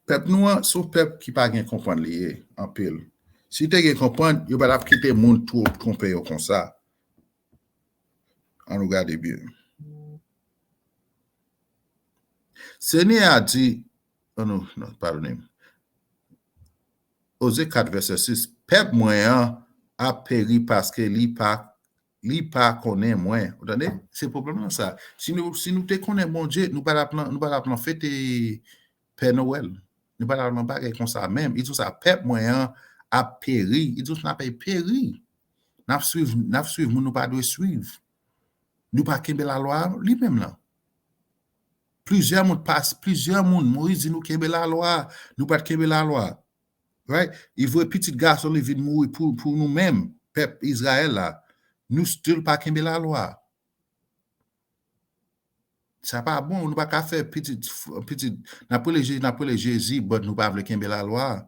Pèp nou an, se yon pèp ki pa gen konprann li ye, anpil. Si te gen konprann, yo pa t ap kite moun twonpe yo konsa. Ann nou gade byen. Senyè a di, oh non, non, padone m. Oze kat, vèsè sis, pèp mwen an ap peri paske li pa, li pa konnen mwen. Ou tande? Se pwoblèm nan sa. Si nou, si nou te konnen Bondye, nou pa t ap nan, nou pa t ap nan fete Pè Nwèl. Nou pa t ap nan bagay konsa menm. Li di sa, pèp mwen an ap peri. Li di n ap peri. N ap swiv, n ap swiv moun nou pa dwe swiv. Nou pa kenbe lalwa li menm nan. Plizyè moun pas, plizyè moun, Moyiz di nou kenbe lalwa, nou pa t kenbe lalwa. Right? Li voye pitit gason li vin mouri pou, pou nou menm, pèp Izrayèl la. Nou still pa kenbe lalwa. Sa pa bon, nou pa ka fè pitit, pitit, n ap rele Jezi, n ap rele Jezi, but nou pa vle kenbe lalwa.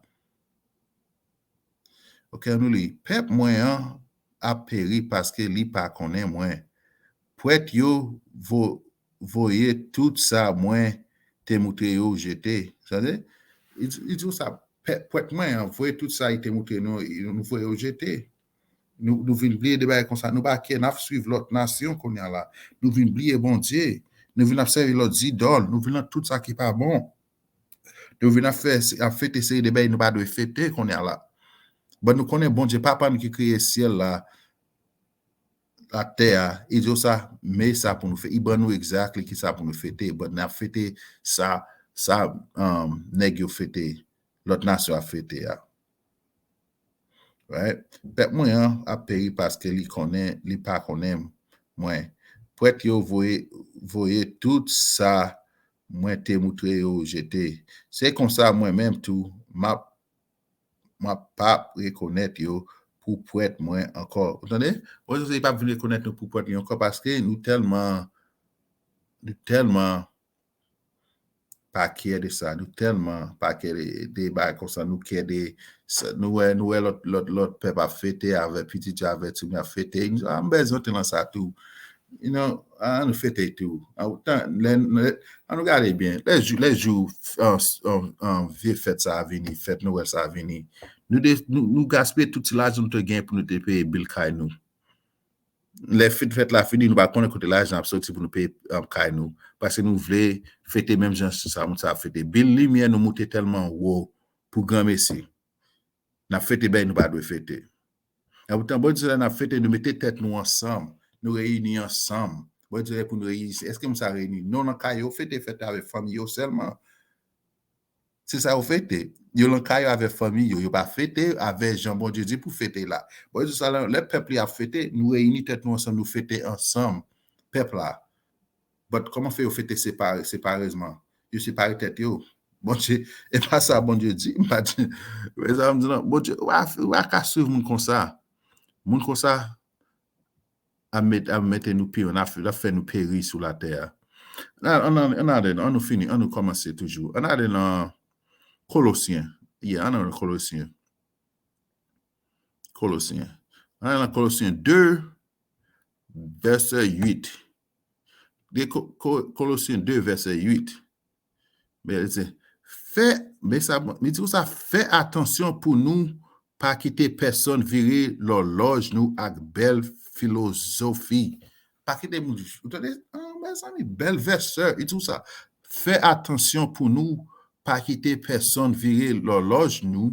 Ok, nou li, pèp mwen an ap peri paske li pa konnen mwen. Pwèt yo vo, voye tout sa mwen te moutre yo jete. Sa vle di, li di w sa, pè-, pwèt mwen an voye tout sa li te moutre nou, nou voye yo jete. Nou, nou vin bliye de bagay konsa. Nou pa kè, n ap swiv lòt nasyon kounye a la. Nou vin bliye Bondye. Nou vin ap sèvi lòt zidòl. Nou vin nan tout sa ki pa bon. Nou vin ap fè, ap fete seri de bagay nou pa dwe fete kounye a la. But nou konnen Bondye, Papa nou ki kreye syèl la, latè a, li di w sa, men sa pou nou fete. Li ban nou exactly ki sa pou nou fete. But n ap fete sa, sa, um, nèg yo fete, lòt nasyon ap fete a. Right? Pèp mwen an ap peri paske li konnen, li pa konnen mwen. Pwèt yo voye, voye tout sa mwen te moutre yo jete. Se konsa mwen menm tou, m ap, m ap p ap rekonèt yo pou pwèt mwen ankò. Ou tande? Bon, se li p ap vin rekonèt nou pou pwèt li ankò paske nou tèlman, nou tèlman pa kè de sa, nou tèlman pa kè de, de bagay konsa, nou kè de, sa, nou wè, nou wè lòt, lòt, lòt pèp ap fete avè pitit yo, avè timoun yo ap fete, nou di, "Ah, m bezwen te nan sa tou." You know, an nou fete tou. An, tan, lè, lè, an nou gade byen, lè jou, lè jou, an, an, an, vye fèt sa a vini, fèt Nwèl sa a vini, nou de, nou, nou gaspiye tout ti lajan nou te gen pou nou te peye bil kay nou. Lè fèt, fèt la fini, nou pa konnen kote lajan ap soti pou nou peye, um, kay nou. Paske nou vle fete menm jan sa moun sa ap fete. Bil limyè nou moute tèlman wo pou granmesi. N ap fete bagay nou pa dwe fete. Epoutan, Bondye, lè n ap fete, nou mete tèt nou ansanm. Nou reyini ansanm. Bondye, pou nou reyini. Èske moun sa reyini? Non, nan kay yo fete, fete avèk fanmi yo sèlman. Se sa yo fete. Yo nan kay yo avè fanmi yo. Yo pa fete avè jan Bondye di pou fete la. Bondye di sa la, lè pèp li ap fete, nou reyini tèt nou ansanm, nou fete ansanm. Pèp la. But kòman fè yo fete separe, separezman? Yo separe tèt yo. Bondye, e pa sa Bondye di, m pa di. Mezanmi, m di non, Bondye, w a, w a ka swiv moun konsa. Moun konsa, ap met-, ap mete nou pi, an ap, ap fè nou peri sou latè a. An, an, an, an ale, an nou fini, an nou kòmanse toujou. An ale nan Kolosyen. Yeah, an ale nan Kolosyen. Kolosyen. An ale nan Kolosyen de, vèsè uit. De Ko-, Ko-, Kolosyen de, vèsè uit. Men li di, fè, men sa, li di konsa, fè atansyon pou nou pa kite pèsonn vire lòlòj nou ak bèl filozofi. Pa kite moun, ou tande, ah, mezanmi, bèl vèsè, li di konsa, fè atansyon pou nou pa kite pèsonn vire lòlòj nou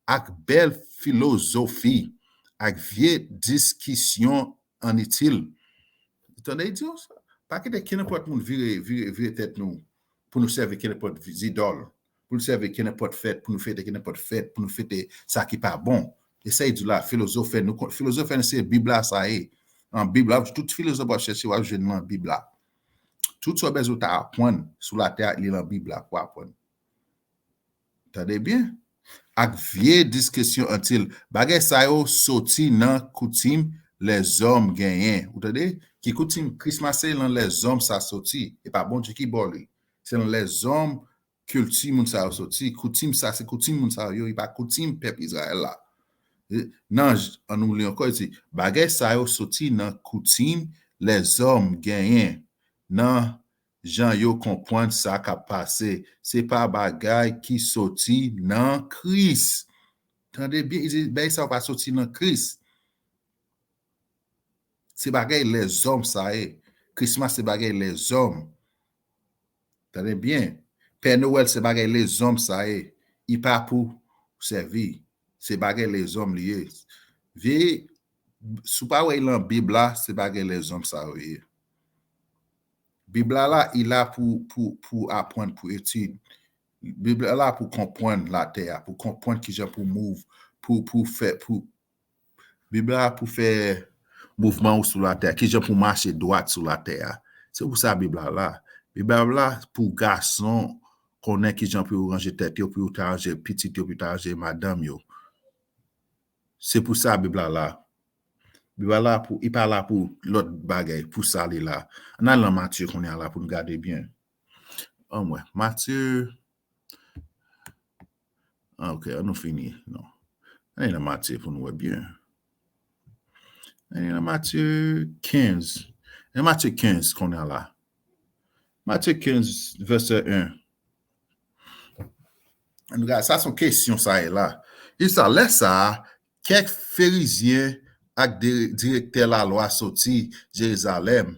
ak bèl filozofi, ak vye diskisyon initil. Ou tande, li di konsa, pa kite kenenpòt moun vire, vire, vire tèt nou pou nou sèvi kenenpòt zidòl, pou nou sèvi kenenpòt fèt, pou nou fete kenenpòt fèt, pou nou fete sa ki pa bon. E sa li di la, filozofè nou, kon-, filozofè nou se Bib la sa ye. Nan Bib la, tout filozòf w ap chèche, w ap jwenn nan Bib la. Tout sa w bezwen ta aprann sou latè a, li nan Bib la pou aprann. Tande byen. Ak vye diskisyon initil. Bagay sa yo soti nan koutim lèzòm genyen. Ou tande? Ki koutim Christmas se nan lèzòm sa soti. E pa Bondye ki ba w li. Se nan lèzòm kilti moun sa yo soti. Koutim sa, se koutim moun sa yo, e pa koutim pèp Izrayèl la. E, nan, an nou li ankò, li di, bagay sa yo soti nan koutim lèzòm genyen. Nan jan yo konprann sa k ap pase. Se pa bagay ki soti nan Kris. Tande byen, li di, bagay sa yo pa soti nan Kris. Se bagay lèzòm sa ye. Christmas se bagay lèzòm. Tande byen. Pè Nwèl se bagay lèzòm sa ye. Li pa pou sèvi. Se bagay lèzòm li ye. Vye, si w pa wè l nan Bib la, se bagay lèzòm sa yo ye. Bib la la, li la pou, pou, pou aprann, pou etid. Bib la la pou konprann latè a, pou konprann kijan pou move, pou, pou fè, pou, Bib la pou fè mouvman ou sou latè a, kijan pou mache dwat sou latè a. Se pou sa Bib la la. Bib la pou gason konnen kijan pou yo ranje tèt yo, pou yo ta ranje pitit yo, pou yo ta ranje madanm yo. Se pou sa Bib la la. Bib la la pou, li pa la pou lòt bagay, pou sa li la. Ann al nan Matye kounye a la pou n gade byen. Ann wè, Matye. Ah, ok, ann nou fini. Non. Ann al nan Matye pou n wè byen. Ann al nan Matye kenz. Nan Matye kenz kounye a la. Matye kenz, vèsè en. Ann gade, sa se yon kesyon sa ye la. Li di sa, lè sa a, kèk Ferizyen ak di-, direktè lalwa soti Jerizalèm.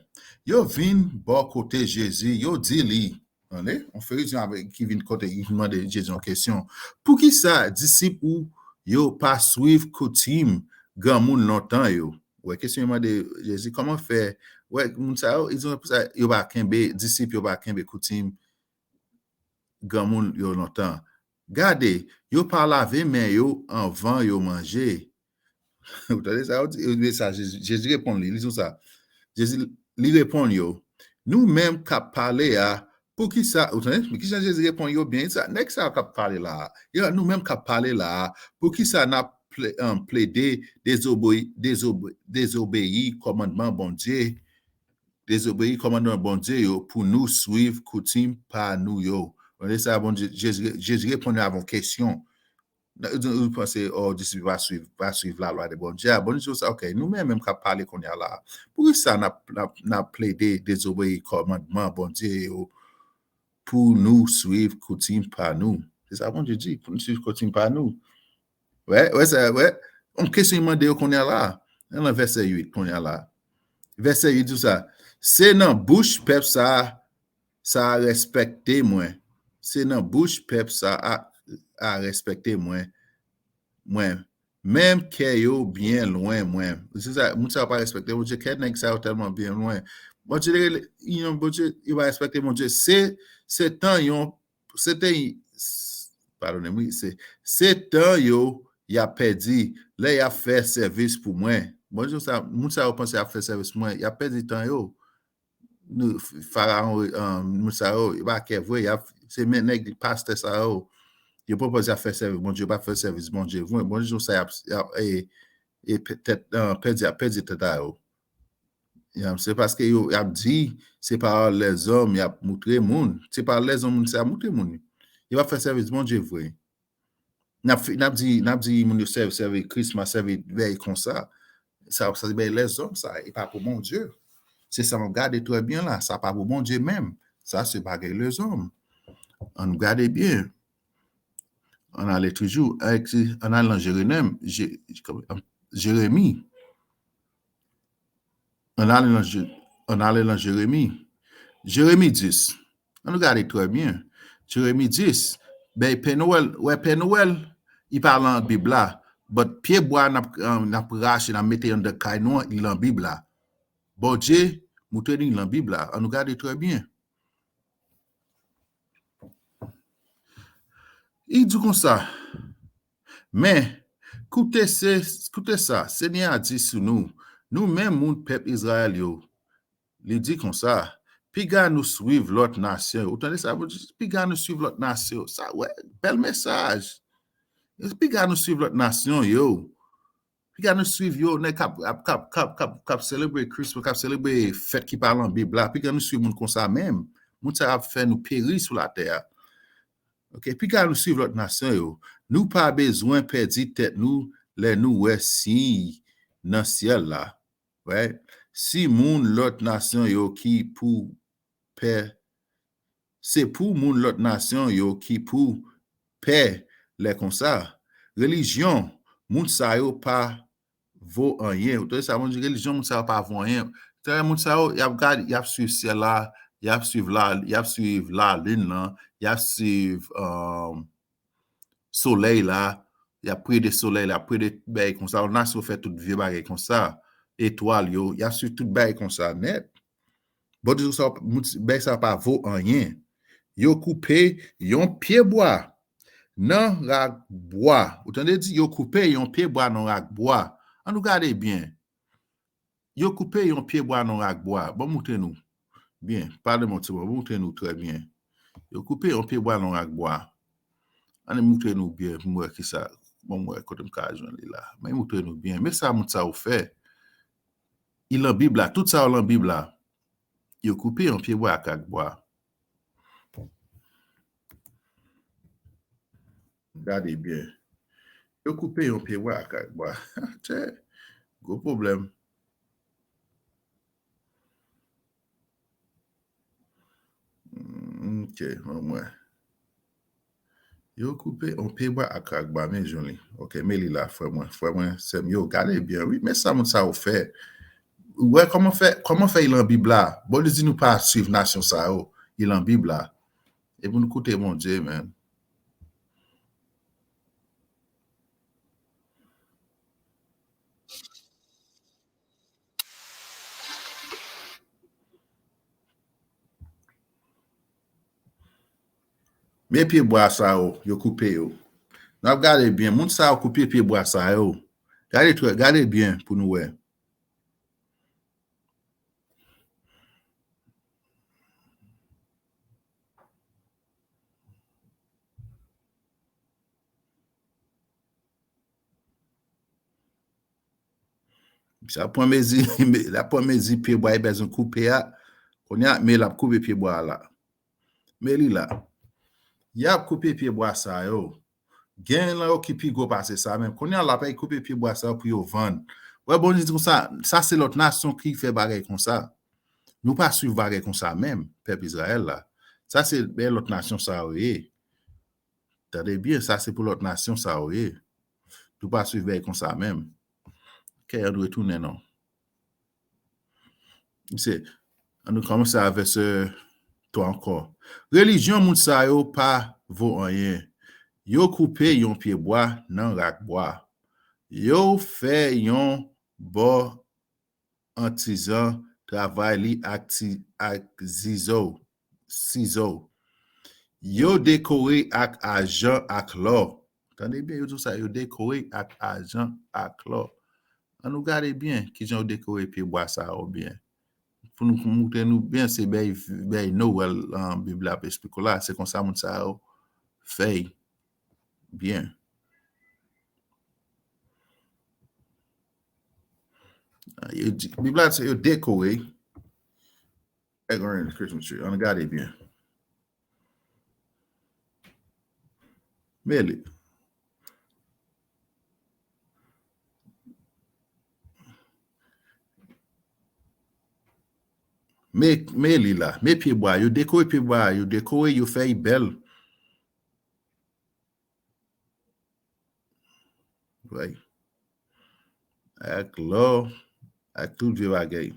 Yo vin bò kote Jezi, yo di li, tande, yon Ferizyen avè-, ki vin kote, ki vin mande Jezi yon kesyon. Poukisa disip ou yo pa swiv koutim granmoun lontan yo? Ou wè kesyon yo mande Jezi, kòman fè, wè, moun sa yo, li di, pou sa, yo pa kenbe, disip yo pa kenbe koutim granmoun yo lontan. Gade, yo pa lave men yo anvan yo manje. Ou tande sa yo di? Yo di sa, Jezi, Jezi reponn li, li di sa. Jezi, li reponn yo, nou menm k ap pale a, poukisa, ou tande? Men kijan Jezi reponn yo byen, sa, nèg sa yo k ap pale la a, yo, nou menm k ap pale la a, poukisa n ap ple-, um, plede dezobeyi, dezobe-, dezobeyi kòmandman Bondye, dezobeyi kòmandman Bondye yo pou nou swiv koutim pa nou yo? Tande sa, Bondye, Jezi, Jezi reponn yo avè yon kesyon. Ou panse, oh, disip pa swiv, pa swiv lalwa de Bondye a. Bondye di sa, ok, nou menm menm k ap pale kounye a la. Poukisa n ap, n ap, n ap plede dezobeyi kòmandman Bondye yo pou nou swiv koutim pa nou? Se sa Bondye di, pou nou swiv koutim pa nou. Wè, wè sa, wè. Yon kesyon li mande yo kounye a la. Nan vèsè uit kounye a la. Vèsè uit di sa, se nan bouch pèp sa a, sa a respekte mwen. Se nan bouch pèp sa a, a respekte mwen. Mwen, men kè yo byen lwen mwen. Se sa, moun sa yo pa respekte Bondye, kè nèg sa yo tèlman byen lwen. Bondye, li rele, yon Bondye, yo pa respekte Bondye. Se, se tan yon, se te, padone m, wi, se, se tan yo y ap pèdi, lè y ap fè sèvis pou mwen. Bondye sa, moun sa yo panse y ap fè sèvis pou mwen, y ap pèdi tan yo. Nou, Farawon, um, moun sa yo, yo pa kè vre, y ap, se men nèg pastè sa yo. Yo pwopoze y ap fè sèvis Bondye, yo pa fè sèvis Bondye vre. Bondye di sa y ap, y ap, e, e pèdi, y ap pèdi tèt a yo. Se paske yo, y ap di, se pawòl lèzòm, y ap moutre moun. Se pawòl lèzòm, moun sa ap moutre moun. Yo pa fè sèvis Bondye vre. N ap, n ap di, n ap di moun yo sèvi, sèvi Christmas, sèvi bèy konsa. Sa, sa se bèy lèzòm sa, e pa pou Bondye. Se sa m ap gade trè byen la, sa pa pou Bondye menm. Sa se bagay lèzòm. Ann gade byen. Ann ale toujou, ann ale nan Jeremi, Jeremi. Ann ale nan, ann ale nan Jeremi. Jeremi dis. Ann gade trè byen. Jeremi dis. Bèy Pè Nwèl, wè Pè Nwèl, li pa lan Bib la. But pye bwa n ap, n ap rache, n ap mete anndan kay nou an, li lan Bib la. Bondye moutre nou li lan Bib la. Ann gade trè byen. Li di konsa, men, koute se, koute sa Senyè a di sou nou, nou menm moun pèp Izrayèl yo. Li di konsa, piga nou swiv lòt nasyon yo. Ou tande sa, piga nou swiv lòt nasyon yo. Sa, wè, bèl mesaj. Piga nou swiv lòt nasyon yo. Piga nou swiv yo, nèg k ap, k ap, k ap, k ap, k ap, k ap selebre Christmas, k ap selebre fèt ki pa lan Bib la. Piga nou swiv moun konsa menm. Moun sa ap fè nou peri sou latè a. Ok, piga nou swiv lòt nasyon yo. Nou pa bezwen pèdi tèt nou lè nou wè siy nan syèl la. Right? Si moun lòt nasyon yo ki pou pè, se pou moun lòt nasyon yo ki pou pè lè konsa. Relijyon moun sa yo pa vo anyen. Ou tande sa, moun di relijyon moun sa yo pa vo anyen. Tande moun sa yo, y ap gade, y ap swiv syèl la, y ap swiv la, y ap swiv lalin lan, y ap swiv, um, solèy la, y ap prede solèy la, y ap prede bagay konsa. Yon nasyon fè tout vye bagay konsa. Etwal yo, y ap swiv tout bagay konsa nèt. Bondye di sa, moun, bagay sa pa vo anyen. Yo koupe yon pye bwa nan rak bwa. Ou tande di, yo koupe yon pye bwa nan rak bwa. Ann nou gade byen. Yo koupe yon pye bwa nan rak bwa. Ban m moutre nou. Byen, pale m yon ti mo, moutre nou trè byen. Yo koupe yon pye bwa nan yon rak bwa. Ann moutre nou byen pou m wè kisa, bon, m wè kote m ka jwenn li la. Men moutre nou byen. Men sa moun sa yo fè. Li nan Bib la, tout sa yo nan Bib la. Yo koupe yon pye bwa ak rak bwa. Gade byen. Yo koupe yon pye bwa ak rak bwa. Tchè, gwo pwoblèm. Mm, ok, ann wè. Yo koupe yon pye bwa ak rak bwa, men jwenn li. Ok, men li la, frè mwen. Frè mwen, sè m yo, gade byen, wi. Men sa moun sa yo fè. Ou wè kòman fè, kòman fè li nan Bib la? Bondye di nou pa swiv nasyon sa yo. Li nan Bib la. E pou nou koute Bondye, men. Men pye bwa sa yo, yo koupe yo. N ap gade byen, moun sa yo koupe pye bwa sa yo. Gade trè, gade byen pou nou wè. Sa pran mezi, la pran mezi pye bwa li bezwen koupe a. Kounye a, men l ap koupe pye bwa a la. Men li la. Y ap koupe pye bwa sa yo. Gen nan yo ki pi gwo pase sa menm. Kounye a la, y ap koupe pye bwa sa yo pou yo vann. Wè, Bondye di konsa, sa se lòt nasyon ki fè bagay konsa. Nou pa swiv bagay konsa menm, pèp Izrayèl la. Sa se lòt nasyon sa yo ye. Tande byen, sa se pou lòt nasyon sa yo ye. Nou pa swiv bagay konsa menm. Ok, ann retounen non. Se, ann nou kòmanse a vèsè twa ankò. Relijyon moun sa yo pa vo anyen. Yo koupe yon pye bwa nan rak bwa. Yo fè yon bò an tizan, travay li ak ti, ak zizo, sizo. Yo dekore ak ajan, ak lò. Tande byen, yo di w sa, yo dekore ak ajan, ak lò. Ann nou gade byen kijan yo dekore pye bwa sa yo byen. Pou nou moutre nou byen, se bèy, bèy nou wè l, Bib la ap esplike w la, se konsa moun sa yo fè y byen. Yo di, Bib la se yo dekore. Decorating the Christmas tree. Ann gade byen. Men li. Men, men li la. Men pye bwa. Yo dekore pye bwa. Yo dekore, yo fè y bèl. Wi. Ak lò, ak tout vye bagay.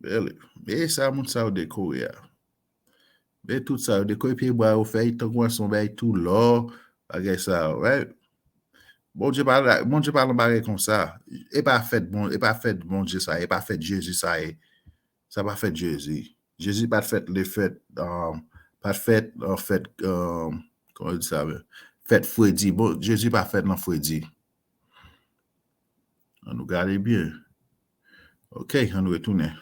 Bèl. E sa moun sa yo dekore a. E tout sa yo dekore pye bwa yo fè y tankou se yon bagay tou lò, bagay sa yo, right? Bondye pa la, Bondye pa nan bagay konsa. E pa fèt bon, e pa fèt Bondye sa, e pa fèt Jezi sa ye. Sa pa fèt Jezi. Jezi pa t fèt le fèt, um, pa t fèt, uh, fèt, um, kòman yo di sa menm? Fèt fredi. Bon, Jezi pa fèt nan fredi. Ann nou gade byen. Ok, ann nou retounen.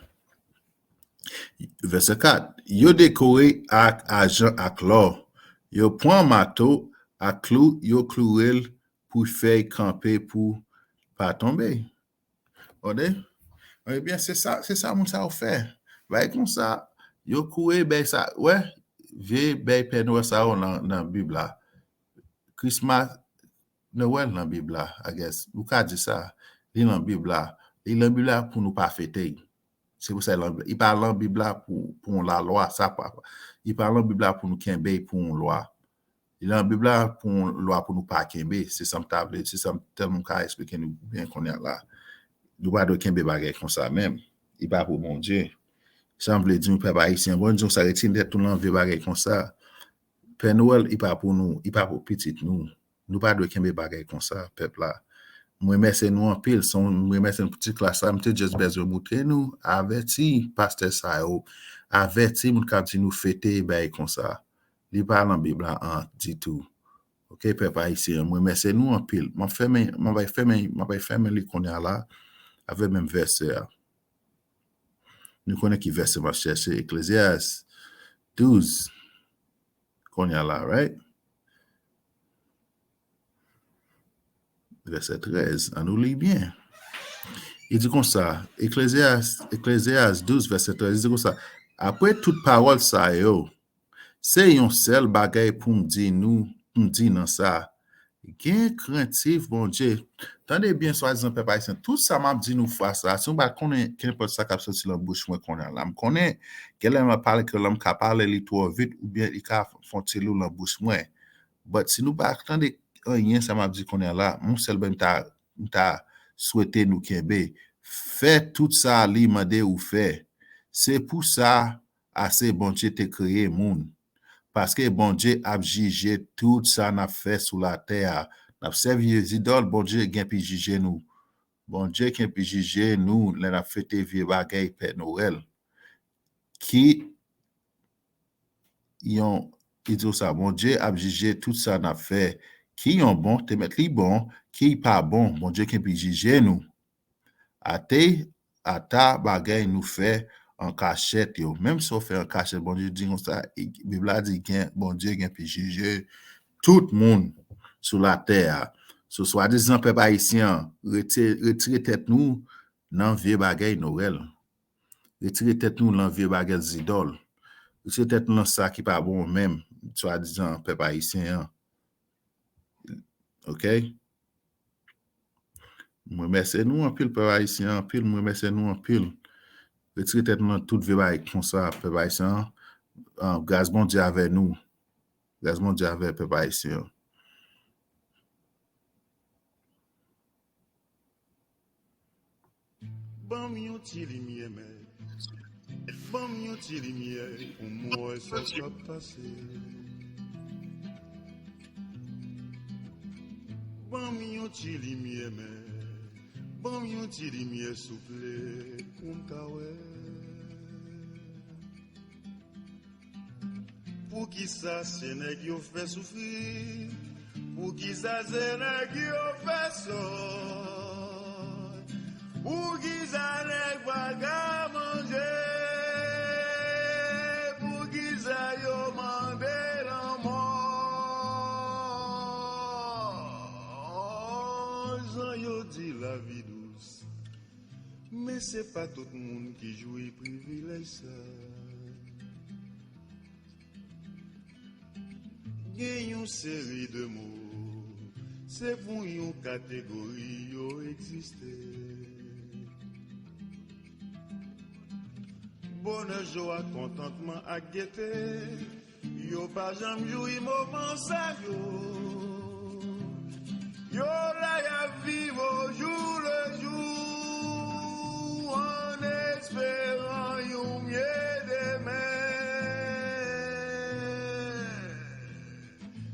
Vèsè kat. Yo dekore ak ajan ak lò. Yo pran mato ak klou, yo kloure l pou fè y kanpe pou pa tonbe. Tande? Ebyen, se sa, se sa moun sa yo fè. Bagay konsa, yo kouri bèy sa. Wè, vye bèy Pè Nwèl sa yo nan, nan Bib la. Christmas, Nwèl nan Bib la, I guess. Ou ka di sa. Li nan Bib la. Li nan Bib la pou nou pa fete y. Se pou sa li pa lan Bib la pou, pou yon lalwa. Sa pa, li pa lan Bib la pou nou kenbe y pou yon lwa. Li lan Bib la pou yon lwa pou nou pa kenbe. Se sa m ta vle, se sa m tèlman m ka eksplike nou byen kounye a la. Nou pa dwe kenbe bagay konsa menm. Li pa pou Bondye. Sa m vle di nou, pèp ayisyen, Bondye sa retire tèt nou lan vye bagay konsa. Pè Nwèl, li pa pou nou, li pa pou pitit nou. Nou pa dwe kenbe bagay konsa, pèp la. M remèsye nou anpil, se yon, m remèsye nou pou ti klas la, m te just bezwen moutre nou, avèti pastè sa yo, avèti moun k ap di nou fete bagay konsa. Li pa nan Bib la an ditou. Oke, pèp ayisyen an, m remèsye nou anpil. M ap fèmen, m ap fèmen, m ap fèmen li kounye a la avèk menm vèsè a. Nou konnen ki vèsè m ap chèche, Eklezyas douz, kounye a la, right? Vèsè trèz, ann nou li byen. Li di konsa, Eklezyas, Eklezyas douz, vèsè trèz, li di konsa, apre tout pawòl sa yo, se yon sèl bagay pou m di nou, pou m di nan sa, gen krentif Bondye. Tande byen, swadizan pèp ayisyen, tout sa m ap di nou fwa sa, si nou pa konnen kenpòt sa k ap soti nan bouch mwen kounye a la, m konnen, genlè m ap pale ke lè m ka pale li twò vit, oubyen li ka fè yon ti lou nan bouch mwen. But si nou pa tande anyen sa m ap di kounye a la, yon sèl bagay m ta, m ta swete nou kenbe. Fè tout sa li mande ou fè. Se pou sa ase Bondye te kreye moun. Paske Bondye ap jije tout sa n ap fè sou latè a. N ap sèvi zidòl, Bondye gen pi jije nou. Bondye gen pi jije nou lè n ap fete vye bagay Pè Nwèl. Ki yon, li di w sa, Bondye ap jije tout sa n ap fè. Ki yon bon, te mèt li bon, ki pa bon, Bondye gen pi jije nou. Ate, ata bagay nou fè an kachèt yo. Menm sa w fè an kachèt, Bondye di konsa, Bib la di gen, Bondye gen pi jije tout moun sou latè a. So, swadizan pèp ayisyen an, rete-, retire tèt nou nan vye bagay Nwèl. Retire tèt nou nan vye bagay zidòl. Retire tèt nou nan sa ki pa bon menm, swadizan pèp ayisyen an. Oke? M remèsye nou anpil, pèp ayisyen an, anpil, m remèsye nou anpil. Retire tèt nou nan tout vye bagay konsa, pèp ayisyen an. Ah, gras Bondye avè nou. Gras Bondye avè pèp ayisyen an. Ban m yon ti limyè, mèt. Ban m yon ti limyè pou m wè sa k ap pase. Ban m yon ti limyè, mèt. Ban m yon ti limyè, souple, pou m ka wè. Poukisa se nèg yo fè soufri? Poukisa se nèg yo fè sòy? Poukisa nèg pa ka manje? Poukisa yo mande lanmò? Jan yo di lavi dous, men se pa tout moun ki jwi privilèj sa. Gen yon seri de mo, se pou yon kategori yo egziste. Bonè, jwa, kontantman ak gete, yo pa janm jwi moman sa yo. Yo la y ap viv au jour le jour, an esperan yon mye demen.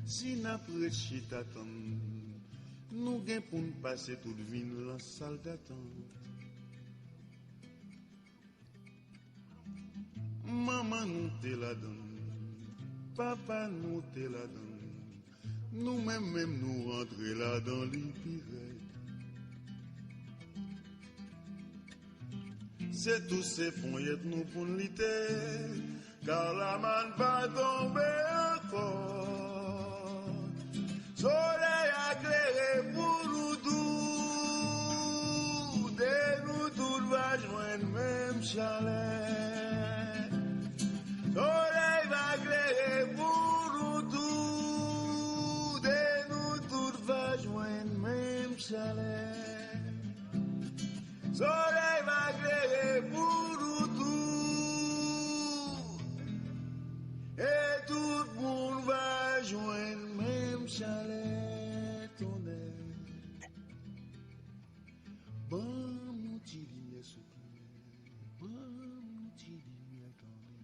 Si n ap ret chita tann, nou gen pou n pase tout vi n lan sal datant. Manman nou te ladan l, papa nou te ladan l, nou menm menm nou rantre ladan li pi rèd. Se tou se ponyèt nou pou n lite, Charlemagne pa tonbe ankò. Solèy a klere pou nou tout, e nou tout va jwenn menm chalè. Solèy va klere pou nou tout, e nou tout va jwenn menm chalè. Solèy va klere pou nou tout, e tout moun va jwenn menm chalè tonnè. Ban m yon ti limyè, souple. Ban m yon ti limyè, tande.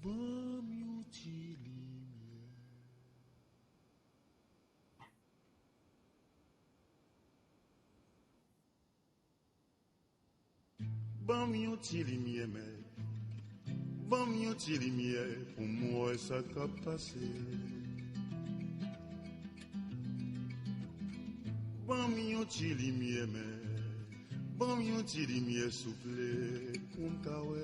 Ban m yon ti limyè. Ban m yon ti limyè, mèt. Ban m yon ti limyè pou m wè sa k ap pase. Ban m yon ti limyè, men. Ban m yon ti limyè, souple, pou m ka wè.